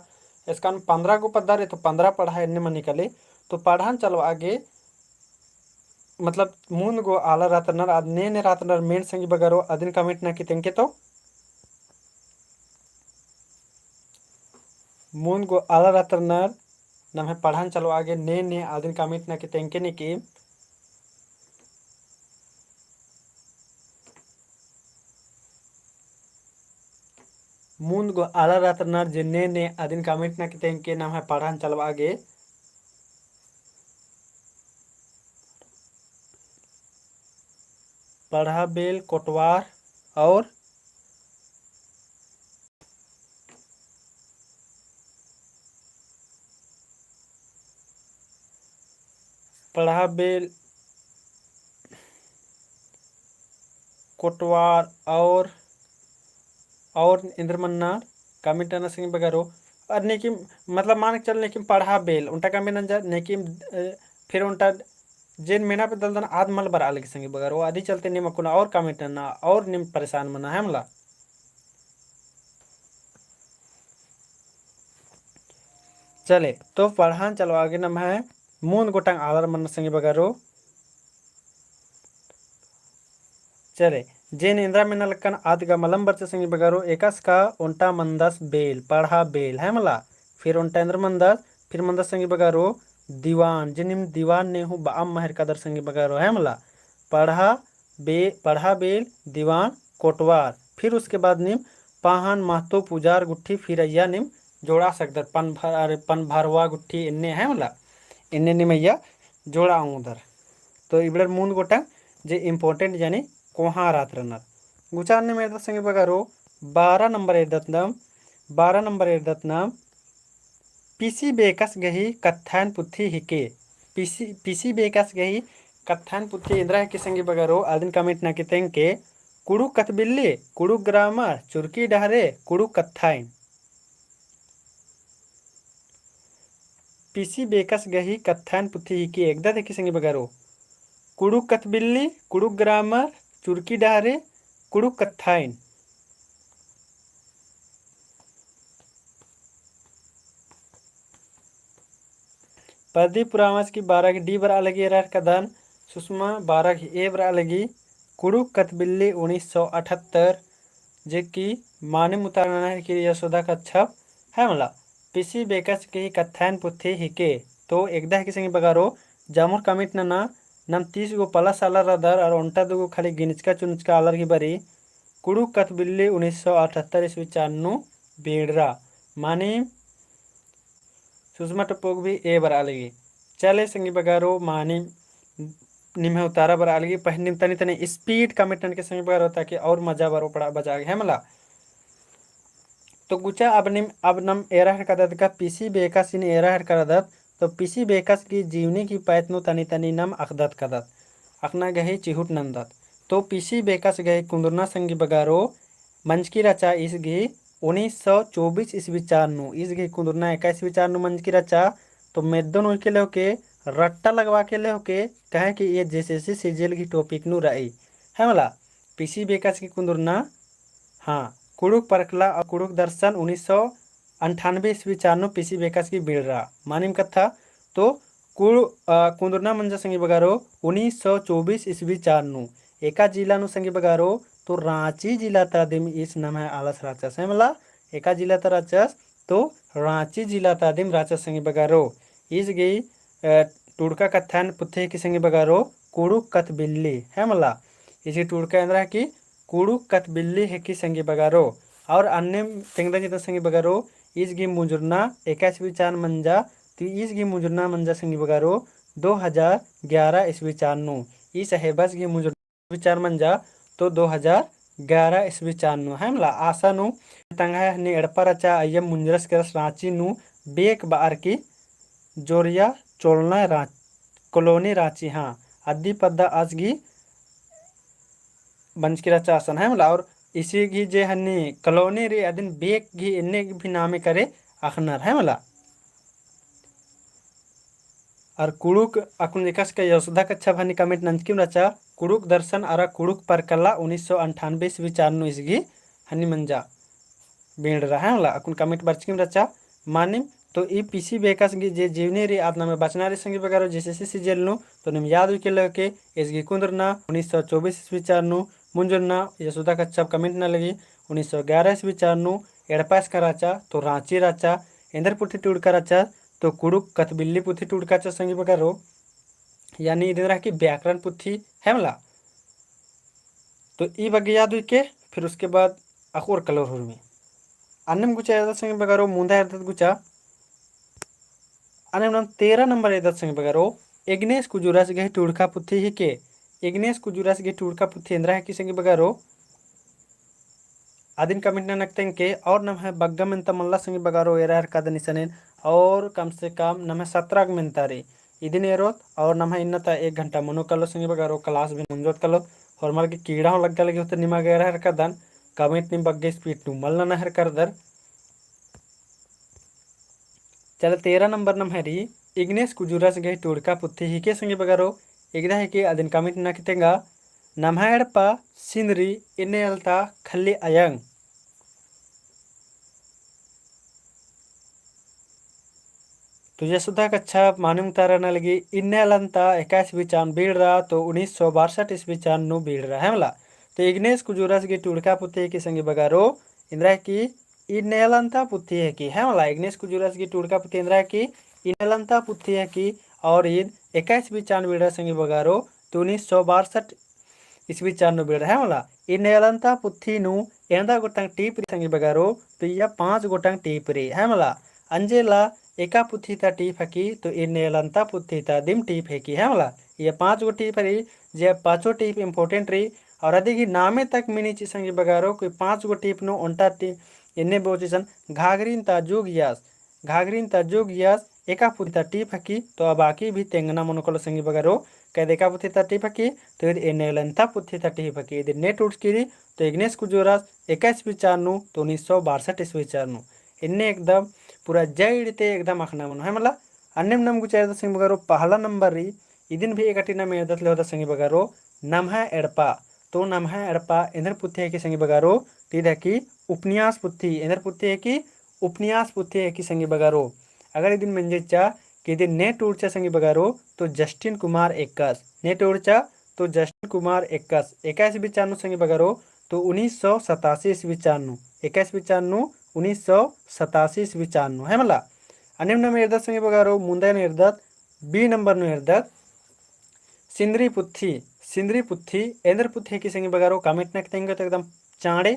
एसकान पन्द्रह गो पद्दा रई तो पन्द्रह पड़हा एन्ने मनी काली। तो पड़हन चलबआ गे मतलब मुन्द गो आलर रअनर, आद ने ने रअनर main संगी बगरो अदिन comment नना की तेंगके तो। मुन्द गो आलर रअनर नम्है पड़हन चलबआ गे ने ने अदिन comment नना की तेंगके नी की। मुन्द गो आलर रअनर जे ने ने अदिन comment नना की तेंगके नम्है पड़हन चलबआ गे। पड़हा बेल कोटवार और पड़हा बेल कोटवार और, और एन्देर मन्ना comment नना संगी बगरो। और नेकिम, मतलब मान के चल नेकिम पड़हा बेल, ओन्टा comment नंजा नेकिम, अ, फिर ओन्टा जेन मेना पे दलदन आद मल बरआ लगी संगी बगरो, अदी चलते नीम अक्कुन और comment नना और नीम परेशान मना है मला। चले, तो पड़हा नू चलो आगे नम्है मून्द गोटंग आलर मन्ना संगी बगरो। चले, जेन एन्दरा मेना लक्कन आद गा मलम बरचा संगी बगरो, एकासे का ओन्टा मन्दस बेल, पड़हा बेल, है मला। फिर ओन्टा एन्देर मन्दस, फिर मन्दस संगी बगरो दीवान, जे नीम दीवान ने हूँ बअम महेर कदर संगी बगरो, है मला। पड़हा बे-, पड़हा बेल दीवान कोटवार। फिर उसके बाद नीम पाहन महतो पुजार गुट्ठी फिर अइय्या नीम जोड़ा सकदर, पन भर-, अरे, पन भरवा गुट्ठी एन्ने है मला, एन्ने नीम अइय्या जोड़ा ओंगदर। तो इबड़र मून्द गोटंग जे important यानी कोहाँ रअदर रअनर। गुचा अन्नेम एरदत संगी बगरो, बारह नंबर एरदत नम, बारह नंबर एरदत नम, पीसी बेकस गही कत्थायन पुथी हिके। पीसी, पीसी बेकस गही कत्थायन पुथी एन्दरा हिके संगी बगरो, अदिन comment नना की तेंगके, कुँड़ुख़ कथबिल्ली, कुँड़ुख़ grammar, चुरकी डहरे, कुँड़ुख़ कत्थायन। पीसी बेकस गही कत्थायन पुथी हिके, एकादत हिके संगी बगरो। कुँड़ुख़ कथबिल्ली, कुँड़ुख़ grammar, चुरकी डहरे, कुँड़ुख़ कत्थायन। प्रदीप उराँवस की बारह डी बरआ लगी एरा हेलरकदन, सुषमा बारह ए बरआ लगी। कुँड़ुख़ कथबिल्ली उन्नीस सौ अठहत्तर, जे कि मानिम उतारा नना हेलरकी यशोदा कच्छप, है मला। पीसी बेकस गही कत्थायन पुथी हिके, तो एकादत हिके संगी बगरो, जामुर comment नना, नम तीस गो plus आलर रअदर, और ओन्टा दुगो खाली गिनचका चुनचका आलर ही बरई, कुँड़ुख़ कथबिल्ली उन्नीस सौ अठहत्तर ईस्वी चान नू बेंड़रा, मानिम सुषमा टप्पोग भी ए बरआ लगी। चले संगी बगरो, मानिम निम्है उतारा बरआ लगी, पहें नीम तनी तनी speed comment ननके संगी बगरो, ताकि और मजा बरओ पड़आ बजआ गे, है मला। तो गुचा अब नीम, अब नम एरा हेलरकदत का पीसी बेकसिन एरा हेलरकदत, तो पीसी बेकस गही जीवनी गही पैत नू तनी तनी नम अख़दत कादत, अख़ना गही चिहुट नन्दत। तो पीसी बेकस गही कुन्दुरना संगी बगरो, मंजकी रहचा ईस गही उन्नीस सौ चौबीस ईस्वी चान नू, ईस गही कुन्दुरना एका ईस्वी चान नू मंजकी रहचा, तो मेद्दोन उइके लेवके, रट्टा लगवाके लेवके, कहे कि ए जेएसएससी सीजीएल गही topic नू रई, है मला, पीसी बेकस गही कुन्दुरना, हाँ, कुँड़ुख़ परकला और कुँड़ुख़ दर्शन उन्नीस सौ अंठानबे ईस्वी चान नू पीसी बेकस गही बिंड़रा, मानिम कत्था, तो कुँड़-, अ, कुन्दुरना मंजा संगी बगरो उन्नीस सौ चौबीस ईस्वी चान नू, एका जिला नू संगी बगरो, तो राँची जिला ता दिम ईस नम्है आलस रहचस, है मला, एका जिला ता रहचस, तो राँची जिला ता दिम रहचस संगी बगरो। ईस गही, अ, टुड़का कत्थायन पुथी हिके संगी बगरो, कुँड़ुख़ कथबिल्ली, है मला। ईस गही टुड़का एन्दरा हिके, कुँड़ुख़ कथबिल्ली हिके संगी बगरो। और अन्नेम तेंगदन चिअदन संगी बगरो, ईस गही मुंजुरना एका ईस्वी चान मंजा, तो ईस गही मुंजुरना मंजा संगी बगरो, दो हजार ग्यारह ईस्वी चान नू। ईस अहेबस गही मुंजुरना ईस्वी चान मंजा, तो दो हजार ग्यारह ईस्वी चान नू, है मला। आसा नू तंग्है हन्नी एड़पा रहचा, अइय्या मुंजुरस केरस राँची नू, बेक बअर की जोरिया चोलना रा-, colony राँची, हाँ, अद्दी पद्दा आस गही मंजकी रहचा असन, है मला। और ईस गही जे हन्नी colony रई अदिन बेक गही एन्ने भी नामे करे अख़नर, है मला। और कुँड़ुख़ अक्कुन एकासे का यशोदा कच्छप हन्नी comment नंजकिम रहचा, कुँड़ुख़ दर्शन अरा कुँड़ुख़ परकला उन्नीस सौ अंठानबे ईस्वी चान नू ईस गही हन्नी मंजा बिंड़रा, है मला, अक्कुन comment बरचकिम रहचा, मानिम। तो ई पीसी बेकस गही जे जीवनी रई आद नामे बचना रई संगी बगरो जेएसएससी सीजीएल नू, तो नीम याद उइके लेवके, ईस गही कुन्दुरना उन्नीस सौ चौबीस ईस्वी चान नू, मुंजुरना यशोदा कच्छप comment नना लगी, उन्नीस सौ ग्यारह ईस्वी चान नू, एड़पा एसका रहचा, तो राँची रहचा, एन्देर पुथी टुड़का रहचा, तो कुँड़ुख़ कथबिल्ली पुथी टुड़का रहचा संगी बगरो, यानी इदिन रअकी व्याकरण पुथी, है मला। तो ई बग्गे याद उइके, फिर उसके बाद अख़ोर कलोर हुरमी। अन्नेम गुचा एरदत संगी बगरो, मुन्दा एरदत गुचा। अन्नेम नम तेरह नंबर एरदत संगी बगरो, एग्नेस कुजूरस गही टुड़का पुथी हिके। इग्नेस कुजूरस गही टूड़का पुथी एन्दरा हिकी संगी बगरो, अदिन comment नना तेंगके। और नम्है बग्गे मेन्ता मल्ला संगी बगरो, एरा हेरकदन इसन एन, और कम से कम नम्है सतरा गे मेन्ता रई। इदिन एरोत और नम्है इन्ना ता एक घंटा मनो कालो संगी बगरो, class भी मुंजोत कालो। होरमर गे कीड़ा हूँ लग्गा लगी होले निमा गे एरा हेरकदन, comment नीम बग्गे speed नू मल नना हेरकदर। चले, तेरह नंबर नम्है रई, इग्नेस कुजूरस गही टूड़का पुथी हिके संगी बगरो, एकदा हिके अदिन comment नना की तेंगा। नम्है एड़पा सिंदरी, इन्ने अलता खल्ली अयंग। तो जसोदा कच्छा मानिम उतारा नना लगी, इन्ने अलंता एका ईस्वी चान बीड़रा, तो उन्नीस सौ बासठ ईस्वी चान नू बीड़रा, है मला। तो इग्नेस कुजूरस गही टूड़का पुथी हिकी संगी बगरो, एन्दरा हिकी, इन्ने अलंता पुथी हिकी, है मला। इग्नेस कुजूरस गही टूड़का पुथी एन्दरा हिकी, इन्ने अलंता पुथी हिकी, और ईद एका ईस्वी चान बीड़रा संगी बगरो, तो उन्नीस सौ बासठ ईस्वी चान नू बीड़रा, है मला। इन्ने अलंता पुथी नू एवंदा गोटंग टीप रई संगी बगरो, तो इय्या पाँच गोटंग टीप रई, है मला। अंजेला एका पुथी ता टीप हिकी, तो इन्ने अलंता पुथी ता दिम टीप हिकी, है मला। इय्या पाँच गो टीप रई, जे पाँचो टीप important रई, और अदी गही नामे तक मिनी चिई संगी बगरो, कोई पाँच गो टीप नू ओन्टा टीप एन्ने बोची सन, घाघरिन ता जुग यास, घाघरिन ता जुग यास एका पुथी ता टीप हिकी, तो आ बाकी भी तेंगना मनो कालो संगी बगरो, कहे दे एका पुथी ता टीप हिकी, तो ईद इन्ने अलंता पुथी ता टीप हिकी, ईद ने टूड़चकी रई, तो इग्नेस कुजूरस एका ईस्वी चान नू, तो उन्नीस सौ बासठ ईस्वी चान नू। एन्ने एकदम पूरा जइड़ ते एकदम अख़ना मनो, है मला। अन्नेम नाम गुचा एरदत संगी बगरो, पहला नंबर रई, इदिन भी एकटिन नाम एरदत ले होदत संगी बगरो, नम्है एड़पा। तो नम्है एड़पा एन्देर पुथी हिकी संगी बगरो, तो ईद हिकी उपन्यास पुथी, एन्देर पुथी हिकी, उपन्यास पुथी हिकी संगी बगरो। अगर इदिन मेंजचा कि इदिन ने टूड़चा संगी बगरो, तो जस्टिन कुमार एक्कस। ने टूड़चा, तो जस्टिन कुमार एक्कस। एका ईस्वी चान नू संगी बगरो, तो उन्नीस सौ सतासी ईस्वी चान नू। एका ईस्वी चान नू, उन्नीस सौ सतासी ईस्वी चान नू, है मला। अन्नेम नाम एरदत संगी बगरो, मुन्दा एन एरदत, B नंबर नू एरदत, सिंदरी पुथी, सिंदरी पुथी, एन्देर पुथी हिकी संगी बगरो, comment नना की तेंगा तो एकदम चाँड़े।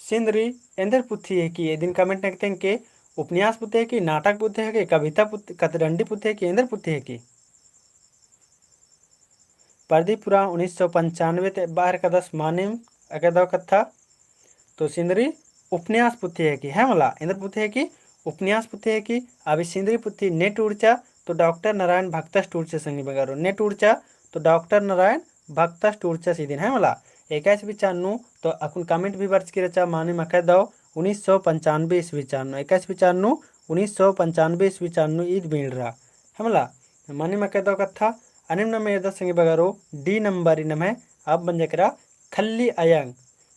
सिंदरी एन्देर पुथी हिकी, इदिन comment नना की तेंगके, उपन्यास पुथी हिकी, नाटक पुथी हिकी, कविता पुथी, कथडंडी पुथी हिकी, एन्देर पुथी हिकी। प्रदीप उराँव उन्नीस सौ पंचानवे ती एब्बा हेरकदस, मानिम अकय दव कत्था। तो सिंदरी उपन्यास पुथी हिकी, है मला, एन्देर पुथी हिकी, उपन्यास पुथी हिकी। अभी सिंदरी पुथी ने टूड़चा, तो डॉक्टर नारायण भगतस टूड़चा संगी बगरो, ने टूड़चा, तो डॉक्टर नारायण भगतस टूड़चस इदिन, है मला। एका ईस्वी चान नू, तो अक्कुन comment भी बरचकी रहचा, मानिम अकय दव उन्नीस सौ पंचानवे ईस्वी चान नू, एका ईस्वी चान नू, उन्नीस सौ पंचानवे ईस्वी चान नू ईद बीड़रा, है मला। मानिम अकय दव कत्था। अन्नेम नाम एरदत संगी बगरो, D नंबर रई नम्है, अब मंजा केरा खल्ली अयंग।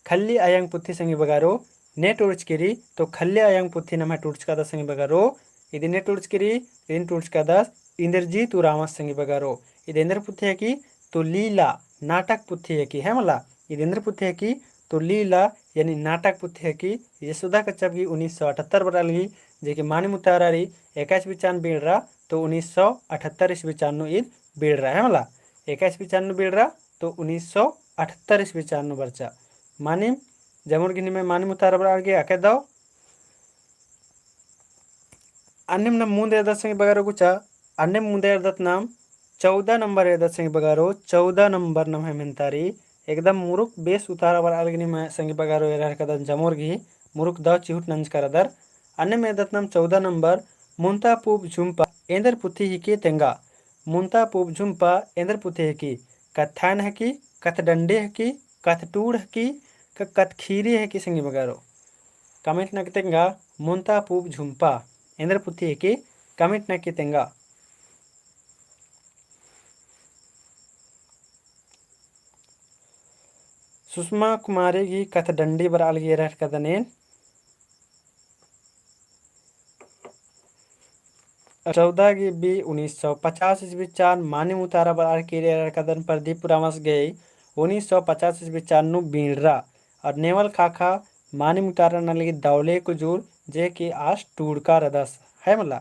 खल्ली अयंग पुथी संगी बगरो, ने टूड़चकी रई, तो खल्ली अयंग पुथी नम्है टूड़चकादस संगी बगरो, इदिन ने टूड़चकी रई, इदिन टूड़चकादस इंद्रजीत उराँवस संगी बगरो। ईद एन्देर पुथी हिकी, तो लीला, नाटक पुथी हिकी, है मला। ईद एन्देर पुथी हिकी, तो लीला, यानी नाटक पुथी हिकी। जसोदा कच्छा गही उन्नीस सौ अठहत्तर बरआ लगी, जे कि मानिम उतारा रई, एका ईस्वी चान बीड़रा, तो उन्नीस सौ अठहत्तर ईस्वी चान नू ईद बीड़रा, है मला। एका ईस्वी चान नू बीड़रा, तो उन्नीस सौ अठहत्तर ईस्वी चान नू बरचा। मानिम, जमोर गही निम्है मानिम उतारा बरआ लगी अकय दव। अन्नेम नाम मुन्दा एरदत संगी बगरो गुचा, अन्नेम मुन्दा एरदत नाम चौदह नंबर एरदत संगी बगरो, चौदह नंबर नम्है मेन्ता रई, एकदम मुरुख बेस उतारा बरआ लगी निम्है संगी बगरो, एरा हेरकदन जमोर गही, मुरुख दव चिहुट नंजका रअदर। अन्नेम एरदत नाम चौदह नंबर, मुन्ता पूँप झुम्पा एन्देर पुथी हिकी तेंगा। मुन्ता पूँप झुम्पा एन्देर पुथी हिकी, कत्थान हिकी, कथडंडी हिकी, कथटूड़ हिकी, क-, कथख़ीरी हिकी संगी बगरो। Comment नना की तेंगा, मुन्ता पूँप झुम्पा एन्देर पुथी हिकी, comment नना की तेंगा। सुषमा कुमारी गही कथडंडी बरआ लगी, एरा हेरकदन एन। चौदह गही B उन्नीस सौ पचास ईस्वी चान, मानिम उतारा बरआ लगी, एरा हेरकदन प्रदीप उराँवस गही उन्नीस सौ पचास ईस्वी चान नू बीड़रा। और नेवल ख़ाख़ा मानिम उतारा नना लगी दौले कुजूर, जे कि आस टूड़का रअदस, है मला।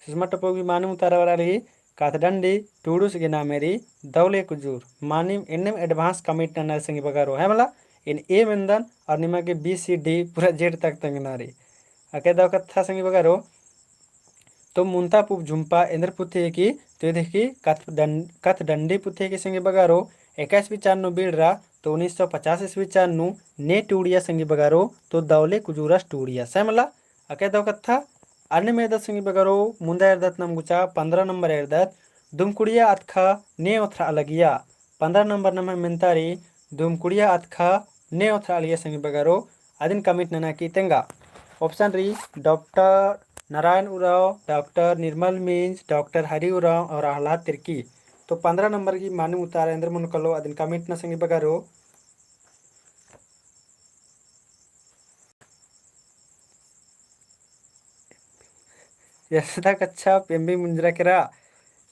सुषमा टोप्पो गही मानिम उतारा बरआ लगी कथडंडी टूड़ुस गे नामे रई दौले कुजूर। मानिम एन्नेम advance comment नना संगी बगरो, है मला। एन A मेन्दन और निमा गे B C D पूरा Z तक तेंगना रई। अकय दव कत्था संगी बगरो, तो मुन्ता पूँप झुम्पा एन्देर पुथी हिकी, तो ईद हिकी कथडं-, कथडंडी पुथी हिकी संगी बगरो। एका ईस्वी चान नू बीड़रा, तो उन्नीस सौ पचास ईस्वी चान नू ने टूड़िया संगी बगारो, तो दौले कुजूरस टूड़िया। सही मला, अकय दव कत्था, अन्नेम एरदत संगी बगारो, मुन्दा एरदत नम गुचा, पन्द्रह नंबर एरदत, धुमकुड़िया अतखा ने ओथरा लगिया। पन्द्रह नंबर नम्है मेन्तारी, धुमकुड़िया अतखा ने ओथरा लगिया संगी बगारो, अदिन comment नना की तेंगा। Option रई डॉक्टर नारायण उराँव, डॉक्टर निर्मल मिंज, डॉक्टर हरि उराँव और आह्लाद तिर्की। तो पन्द्रह नंबर गही मानिम उतारा एन्देर मनो कालो, अदिन comment नना संगी बगारो। यशदा कच्छप एम्बे मुंजरा केरा,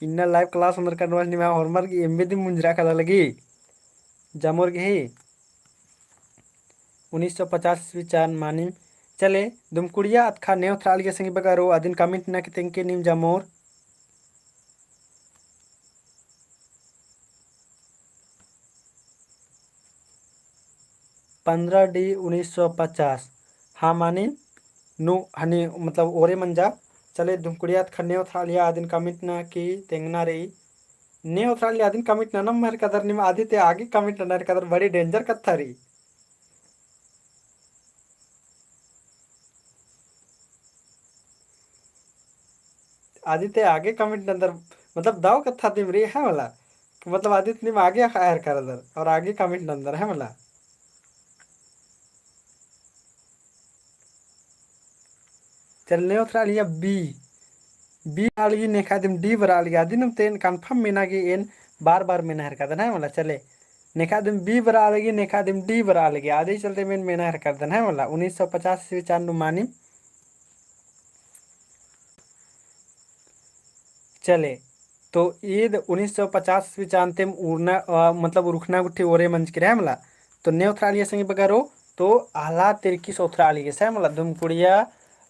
इन्ना live class ओन्दरका नू आज निमा होरमर गही एम्बे दिम मुंजरा काला लगी। जामोर गही उन्नीस सौ पचास ईस्वी चान मानिम। चले, धुमकुड़िया अतखा ने ओथरा लगिया संगी बगारो, अदिन comment नना की तेंगके नीम जामोर। पन्द्रह D उन्नीस सौ पचास। हाँ मानिम, नू हनी मतलब ओरे मंजा। चले, धुमकुड़िया अतखा ने ओथरा लगिया, अदिन comment नना की तेंगना रई। ने ओथरा लगिया अदिन comment ननम हेरकदर, नीम अदी ती आगे comment नना हेरकदर, बड़ी danger कत्था रई। अदी ती आगे comment नंदर, मतलब दव कत्था दिम रई है मला, मतलब अदी ती नीम आगे अख़आ हेरकदर और आगे comment नंदर है मला। चल, ने ओथरा लगिया B, B बरआ लगी, नेखा दिम D बरआ लगी। अदिन तेन confirm मेना गे एन बार बार मेना हेरकदन है मला। चले, नेखा दिम B बरआ लगी, नेखा दिम D बरआ लगी। अदी चलते एन मेना हेरकदन है मला। उन्नीस सौ पचास ईस्वी चान नू मानिम। चले, तो ईद उन्नीस सौ पचास ईस्वी चान तेम उरना, अ, मतलब उरखना गुट्ठी ओरे मंजकी रई है मला। तो ने ओथरा लगिया संगी बगारो, तो आह्लाद तिर्कीस ओथरा लगिया है मला। धुमकुड़िया,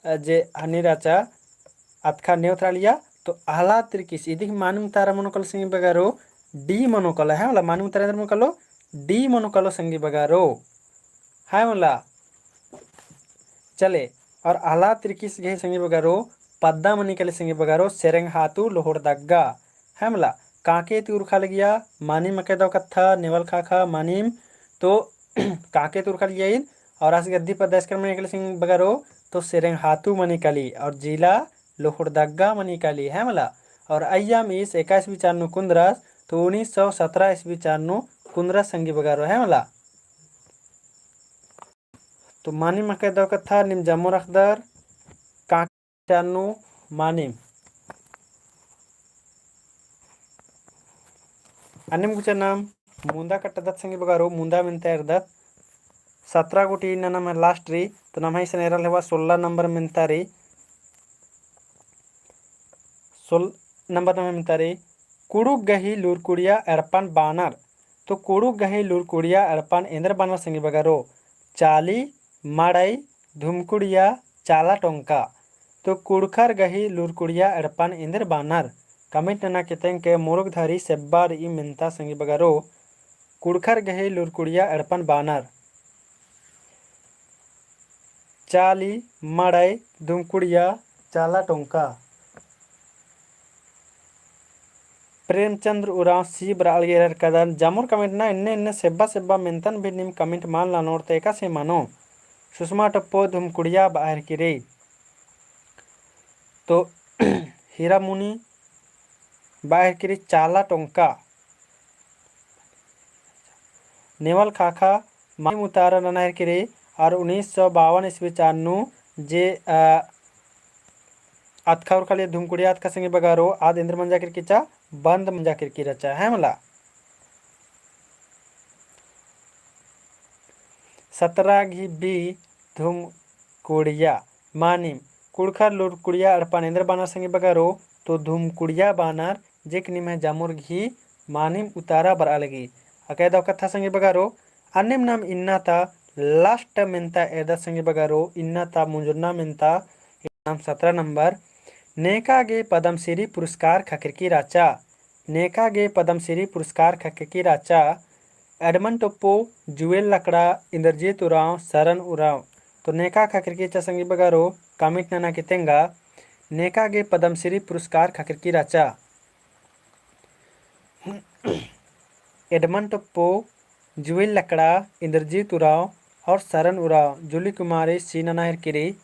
अ, जे हनी रहचा, अतखा ने ओथरा लगिया, तो आह्लाद तिर्कीस। इदिक मानिम उतारा मनो कालो संगी बगारो, D मनो कालो है मला। मानिम उतारा एन्देर मनो कालो, D मनो कालो संगी बगारो है मला। चले, और आह्लाद तिर्कीस गही संगी बगारो, पद्दा मनी काली संगी बगारो, सेरेंग हातू लोहड़दग्गा है मला। कांके ती उरखा लगिया, मानिम अकय दव कत्था, नेवल ख़ाख़ा मानिम, तो कांके ती उरखा लगिया ईद, और आस गद्दी पद्दा एसकर मनी काली संगी बगारो, तो सेरेंग हातू मनी काली, और जिला लोहड़दग्गा मनी काली है मला। और अइय्यम ईस एका ईस्वी चान नू कुन्दरस, तो उन्नीस सौ सत्रह ईस्वी चान नू कुन्दरस संगी बगारो है मला। तो मानिम अकय दव कत्था, नीम जामोर अख़दर, कांके चान नू मानिम। अन्नेम गुचा नाम मुन्दा कट्टदत संगी बगारो, मुन्दा मेन्ता एरदत। सत्रह गुट्ठी नम्है last रई, तो नम्है इसन एरा लगबआ सोलह नंबर मेन्ता रई। सोलह नंबर नम्है मेन्ता रई, कुँड़ुख़ गही लूरकुड़िया एड़पन बानर। तो कुँड़ुख़ गही लूरकुड़िया एड़पन एन्देर बानर संगी बगारो, चाली, मड़ई, धुमकुड़िया, चाला टोंका। तो कुँड़ुख़र गही लूरकुड़िया एड़पन एन्देर बानर। Comment नना की तेंगके मुरुगधरी सेब्बा रई मेन्ता संगी बगारो। कुँड़ुख़र गही लूरकुड़िया एड़पन बानर। चाली, मड़ई, धुमकुड़िया, चाला टोंका। प्रेमचंद्र उराँव C बरआ लगी एरर कदन। जामोर comment ना एन्ने एन्ने सेब्बा सेब्बा मेन्तन भी नीम comment मल ननोर तो एकासे मनो। सुषमा टोप्पो धुमकुड़िया बआ हेरकी रई। तो हीरा मुनी बआ हेरकी रई चाला टोंका। नेवल ख़ाख़ा मानिम उतारा नना हेरकी रई, और उन्नीस सौ बावन ईस्वी चान नू जे, अ, अतख़ा उरख़ा लगिया धुमकुड़िया अतख़ा संगी बगारो, आद एन्देर मंजा केरकी रहचा, बंद मंजा केरकी रहचा, है मला। सत्रह गही B धुमकुड़िया मानिम, कुँड़ुख़र लूरकुड़िया एड़पन एन्देर बानर संगी बगारो, तो धुमकुड़िया बानर, जेक निम्है जामोर गही मानिम उतारा बरआ लगी। अकय दव कत्था संगी बगारो, अन्नेम नाम इन्ना ता last मेन्ता एरदत संगी बगारो, इन्ना ता मुंजुरना मेन्ता नाम सत्रह नंबर। नेका गे पद्मश्री पुरस्कार ख़क्खरकी रहचा। नेका गे पद्मश्री पुरस्कार ख़क्खरकी रहचा। एडमंड टोप्पो, जुएल लकड़ा, इन्द्रजीत उराँव, सरन उराँव। तो नेका ख़क्खरकी रहचा संगी बगारो, comment नना की तेंगा। नेका गे पद्मश्री पुरस्कार ख़क्खरकी रहचा। एडमन टोप्पो, जुएल लकड़ा, इंद्रजीत उराँव और सरन उराँव, जूली कुमारी सी नना हेरकी रई।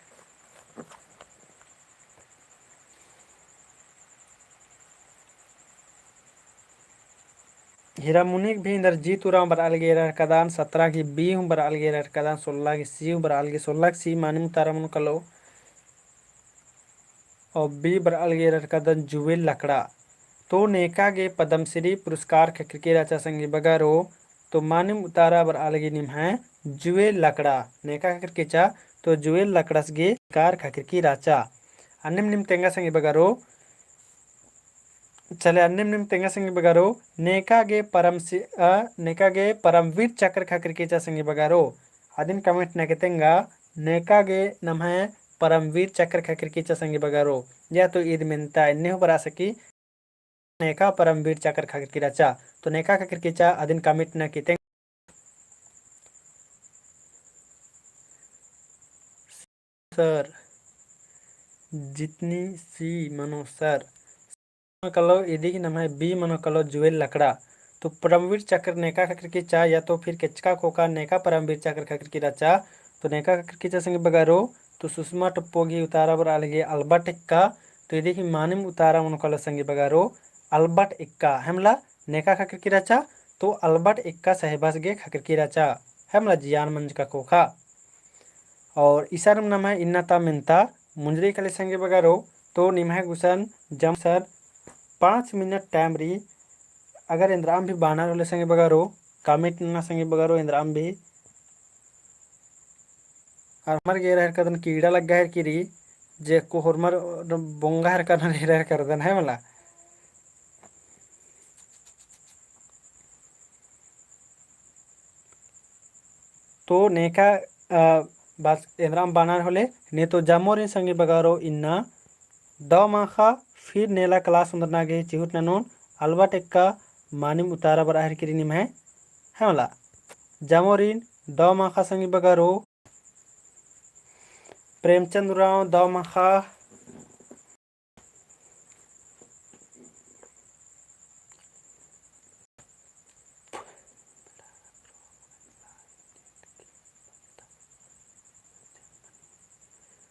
हीरामुनिक भी इंद्रजीत उराँव बरआ लगी एरा हेरकदन, सतरा गी बी हूँ बरआ लगी एरा हेरकदन, सोलह गी सी हूँ बरआ लगी, सोलह गी सी मानिम उतारा मनो कालो। और बी बरआ लगी एरा हेरकदन जुएल लकड़ा। तो नेका गे पद्मश्री पुरस्कार ख़क्खरकी रहचा संगी बगरो, तो मानिम उतारा बरआ लगी निम्है जुएल लकड़ा। नेका ख़क्खरकी रहचा, तो जुएल लकड़स गे पुरस्कार ख़क्खरकी रहचा। अन्नेम नीम तेंगा संगी बगरो, चले, अन्नेम नीम तेंगा संगी बगरो, नेका गे परम सि-, अ, नेका गे परमवीर चक्र ख़क्खरकी रहचा संगी बगरो। अदिन comment नना की तेंगा, नेका गे नम्है परमवीर चक्र ख़क्खरकी रहचा संगी बगरो। या तो ईद मेन्ता एन्ने हूँ बरआ सकी, नेका परमवीर चक्र ख़क्खरकी रहचा। तो नेका ख़क्खरकी रहचा, अदिन comment नना की तेंगा। सर, जितनी सी मनो सर। मनो कालो, इदी की नम्है बी मनो कालो जुएल लकड़ा। तो परमवीर चक्र नेका ख़क्खरकी रहचा या तो फिर केचका ख़ोख़ा नेका परमवीर चक्र ख़क्खरकी रहचा। तो नेका ख़क्खरकी रहचा संगी बगरो, तो सुषमा टोप्पो गी उतारा बरआ लगी अल्बर्ट एक्का। तो इदी की मानिम उतारा मनो कालो संगी बगरो, अल्बर्ट एक्का। है मला, नेका ख़क्खरकी रहचा, तो अल्बर्ट एक्का साहेबस गे ख़क्खरकी रहचा। है मला, जियान मंजका ख़ोख़ा। और इसारम नम्है इन्ना ता मेन्ता मुंजरी काली संगी बगरो, तो निम्है गुसन जम सर पाँच मिनट time रई। अगर एन्द्राम भी बानर होले संगी बगरो, comment नना संगी बगरो एन्द्राम भी। और हमर गे एरा हेरकदन कीड़ा लग्गा हेरकी रई, जे को होरमर बोंगा हेरकदन एरा हेरकदन है मला। तो नेका, अ, बस एन्द्राम बानर होले, ने तो जमोरिन संगी बगरो इन्ना दव माख़ा, फिर नेला class ओन्द्रना गे चिहुट ननोन, अल्बर्ट एक्का मानिम उतारा बरआ हेरकी रई निम्है, है मला। जमोरिन दव माख़ा संगी बगरो, प्रेमचंद उराँव दव माख़ा,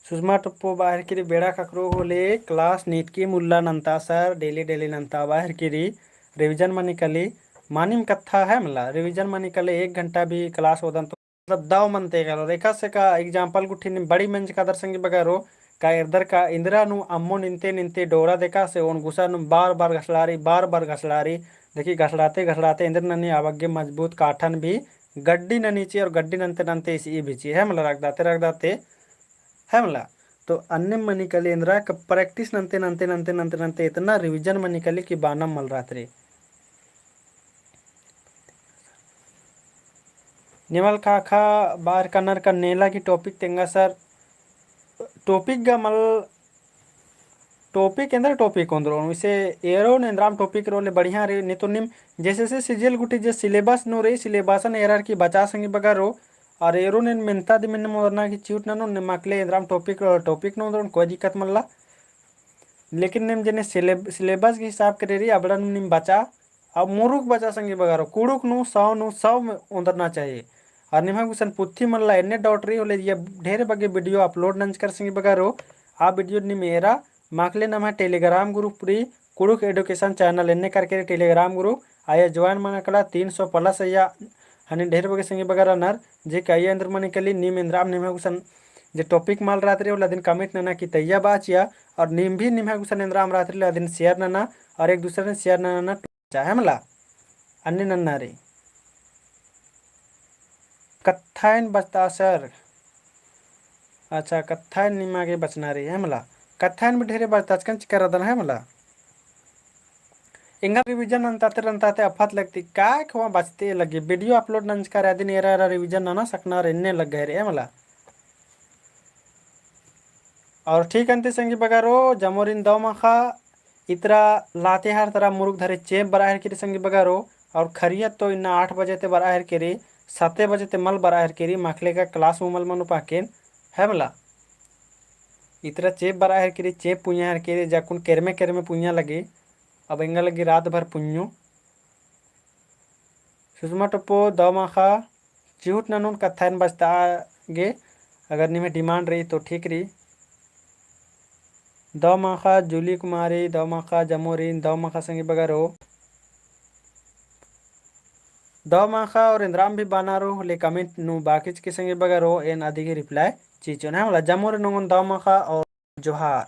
सुषमा टोप्पो बरआ हेरकी रई बेड़ा ख़क्खरो होले class नीटकी मुल्ला नन्ता सर, daily daily नन्ता बरआ हेरकी रई, revision मनी काली, मानिम कत्था है मला, revision मनी काली एक घंटा भी class ओदन तो मतलब दव मनते कालो, एका से का example गुट्ठी नीम बड़ी मंजकादर संगी बगरो, का एरदर का इन्द्रा नू अम्मोन इन्ते निन्ते डोरा देका से ओन गुसा नू बार बार घसड़ारी, बार बार घसड़ारी, देखी घसड़ाते घसड़ाते इन्द्र ननी अबग्गे मजबूत काठन भी गड्डी ननी ची और गड्डी नन्ते नन्ते इसी भी ची, है मला रगदाते रगदाते, है मला। तो अन्ने मनी काली एन्द्रा का practice नन्ते नन्ते नन्ते नन्ते नन्ते इतना revision मनी काली कि बानम मल रात रे। निमल ख़ाख़ा बरआ हेरकनर का नेला की topic तेंगा सर, topic गा मल, topic एन्द्रा topic ओन्द्रोन, वैसे एरोन एन्द्राम topic रोले बढ़िया रे, नी तो नीम जैसे से CGL गुट्ठी जे syllabus नू रे, syllabus न एरर की बचा संगी बगरो, और एरोन एन मेन्ता दिम एन ओन्द्रना की चिहुट ननोन, नीम अकले एन्द्राम topic, topic नू ओन्द्रोन, कोई दिक्कत मल्ला। लेकिन नीम जने syllab-, syllabus के हिसाब करे रई, अबड़ा नू नीम बचा, अब मुरुख बचा संगी बगरो, कुँड़ुख़ नू सौ नू सौ में ओन्द्रना चाहिए। और निम्है गुसन पुथी मल्ला एन्ने doubt रई होले, ये ढेर बग्गे video upload नंजकर संगी बगरो, आ video नीम एरा, माख़ले नम्है Telegram group रई, कुँड़ुख़ education channel एन्ने करके रई Telegram group, आया join मना कला, तीन सौ plus आया, हनी ढेर बग्गे संगी बगरो रअनर, जे का आया एन्द्र मनी काली नीम एन्द्राम निम्है गुसन जे topic मल रात रई, होले अदिन comment नना की तैया बाचिया, और नीम भी निम्है गुसन एन्द्राम रात रई, अदिन share नना, और एक दूसरे ने share नना, चाहे मला अन्ने नन्ना रे। कत्थाइन बचता सर। अच्छा, कत्थाइन निमा गे बचना रे, है मला। कत्थाइन भी ढेरे बचता, अचकन चिकर रदन, है मला। एंगा revision नन्ताते रन्ताते अफत लगती, काय खवा बचते लगी। Video upload नंजका रे अदिन एरा एरा revision नना सकना रे, एन्ने लग्गा रे, है मला। और ठीक अन्ते संगी बगरो, जमोरिन दव माख़ा, इतरा लातेहार तरा मुरुख धरे चेंप बरआ हेरकी रई संगी बगरो, और खरियत तो इन्ना आठ बजे ते बरआ हेरकी रई, साते बजे ते मल बरआ हेरकी रई, माख़ले का class हूँ मल मनो पाकेन, है मला। इतरा चेंप बरआ हेरकी रई, चेंप पुंजा हेरकी रई, जाकुन केरमे केरमे पुंजा लगी, अब एंगा लगी रात भर पुंजो। सुषमा टोप्पो दव माखा, चिहुट ननोन कत्थायन बचता गे, अगर निम्है demand रई तो ठीक रई। दव माखा जूली कुमारी, दव माखा जमोरिन, दव माखा संगी बगरो। दव माखा और इन्द्राम भी बानारो, ले comment नू बाकिचकी संगी बगरो, एन अदिगे reply चिचोन है मला। जमोरिन ओंगोन दव माखा और जोहार।